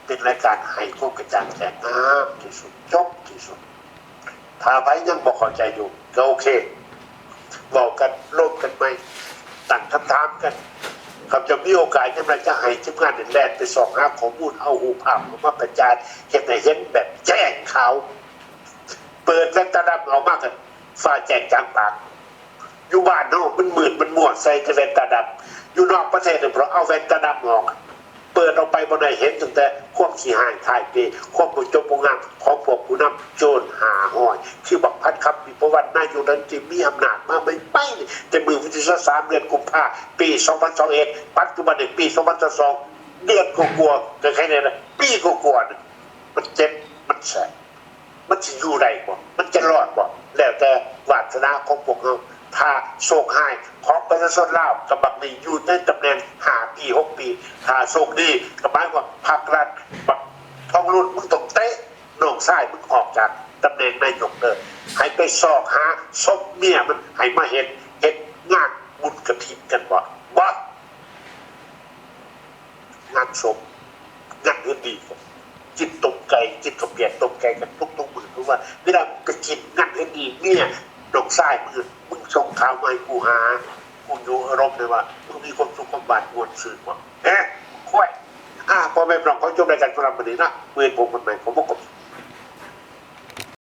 ເປັນລາຍການໃຫ້ຄວາມກະຈ່າງແຈ້ງງາມທີ່ສຸດ ຈົບທີ່ສຸດ. ຖ້າໃຜຍັງບໍ່ເຂົ້າໃຈຢູ່ ກໍໂອເຄ ເວົ້າກັນ ລົມກັນໃໝ່ ຕັ້ງຄຳຖາມກັນ. ຂ້າພະເຈົ້າມີໂອກາດຍາມໃດຈະໃຫ້ທີມງານນີ້ແລ່ນໄປຊອກຫາຂໍ້ມູນ ເອົາຮູບພາບອອກມາປະຈານ ເຮັດໃຫ້ເຫັນແບບແຈ້ງຂາວ. ເປີດແວ່ນຕາດຳອອກມາກໍຟ້າແຈ້ງຈາງປາງ. ຢູ່ບ້ານເຮົາມັນມືດມັນມົວ ໃສ່ແຕ່ແວ່ນຕາດຳ. ຢູ່ນອກປະເທດນີ້ ເພິ່ນເອົາແວ່ນຕາດຳອອກ ເປີດອອກໄປບໍ່ໄດ້ເຫັນຕັ້ງແຕ່ຄວາມຂີ້ຮ້າຍທ້າຍເປ, ຄວາມບໍ່ຈົບບໍ່ງາມຂອງພວກຜູ້ນຳໂຈນຫ້າຮ້ອຍ ຄືບັກພັດ ຄຳພິພະວັນ ນາຍົກລັດຖະມົນຕີມີອຳນາດມາໃໝ່ໆ ແຕ່ມື້ວັນທີຊາວສາມ ເດືອນກຸມພາ ປີສອງພັນຊາວເອັດ ປັດຈຸບັນນີ້ປີສອງພັນຊາວສອງ ເດືອນກວ່າໆ ກໍແຄ່ນີ້ລະ ປີກວ່າໆ ມັນເຈັບ ມັນແສບ. ມັນຊິຢູ່ໄດ້ບໍ່? ມັນຈະລອດບໍ່? ແລ້ວແຕ່ວາດສະໜາຂອງພວກເຮົາ. ຖ້າໂຊກຮ້າຍຂອງປະຊາຊົນລາວ ກໍບັກນີ້ຢູ່ໃນຕຳແໜ່ງຫ້າປີ ຫົກປີ, ຖ້າໂຊກດີກໍໝາຍວ່າພັກລັດ ບັກທອງລຸນ ມຶງຕ້ອງເຕະນ້ອງຊາຍມຶງອອກຈາກຕຳແໜ່ງນາຍົກເດີ. ໃຫ້ໄປຊອກຫາສົບເມຍມັນ ໃຫ້ມາເຮັດ ເຮັດງານບຸນກະຖິນກັນບໍ່? ບໍ່. ງານສົບ ງານເຮືອນດີ ກິນຕົ້ມໄກ່ ກິນເຂົ້າປຽກຕົ້ມໄກ່ກັນທຸກໆມື້. ເພາະວ່າເວລາໄປກິນງານເຮືອນດີ ເມຍນ້ອງຊາຍມຶງ ມຶງສົ່ງຂ່າວມາໃຫ້ກູຫາ ກູຢູ່ອາລົມເລີຍວ່າ ມຶງມີຄວາມສຸກຄວາມຫວານມ່ວນຊື່ນບໍ່? ແຮະ ຄວາຍ. ອ່າ ພໍ່ແມ່ພີ່ນ້ອງ ຂໍຈົບລາຍການສຳລັບມື້ນີ້ນະ. ມື້ອື່ນພົບກັນໃໝ່. ຂໍຂອບ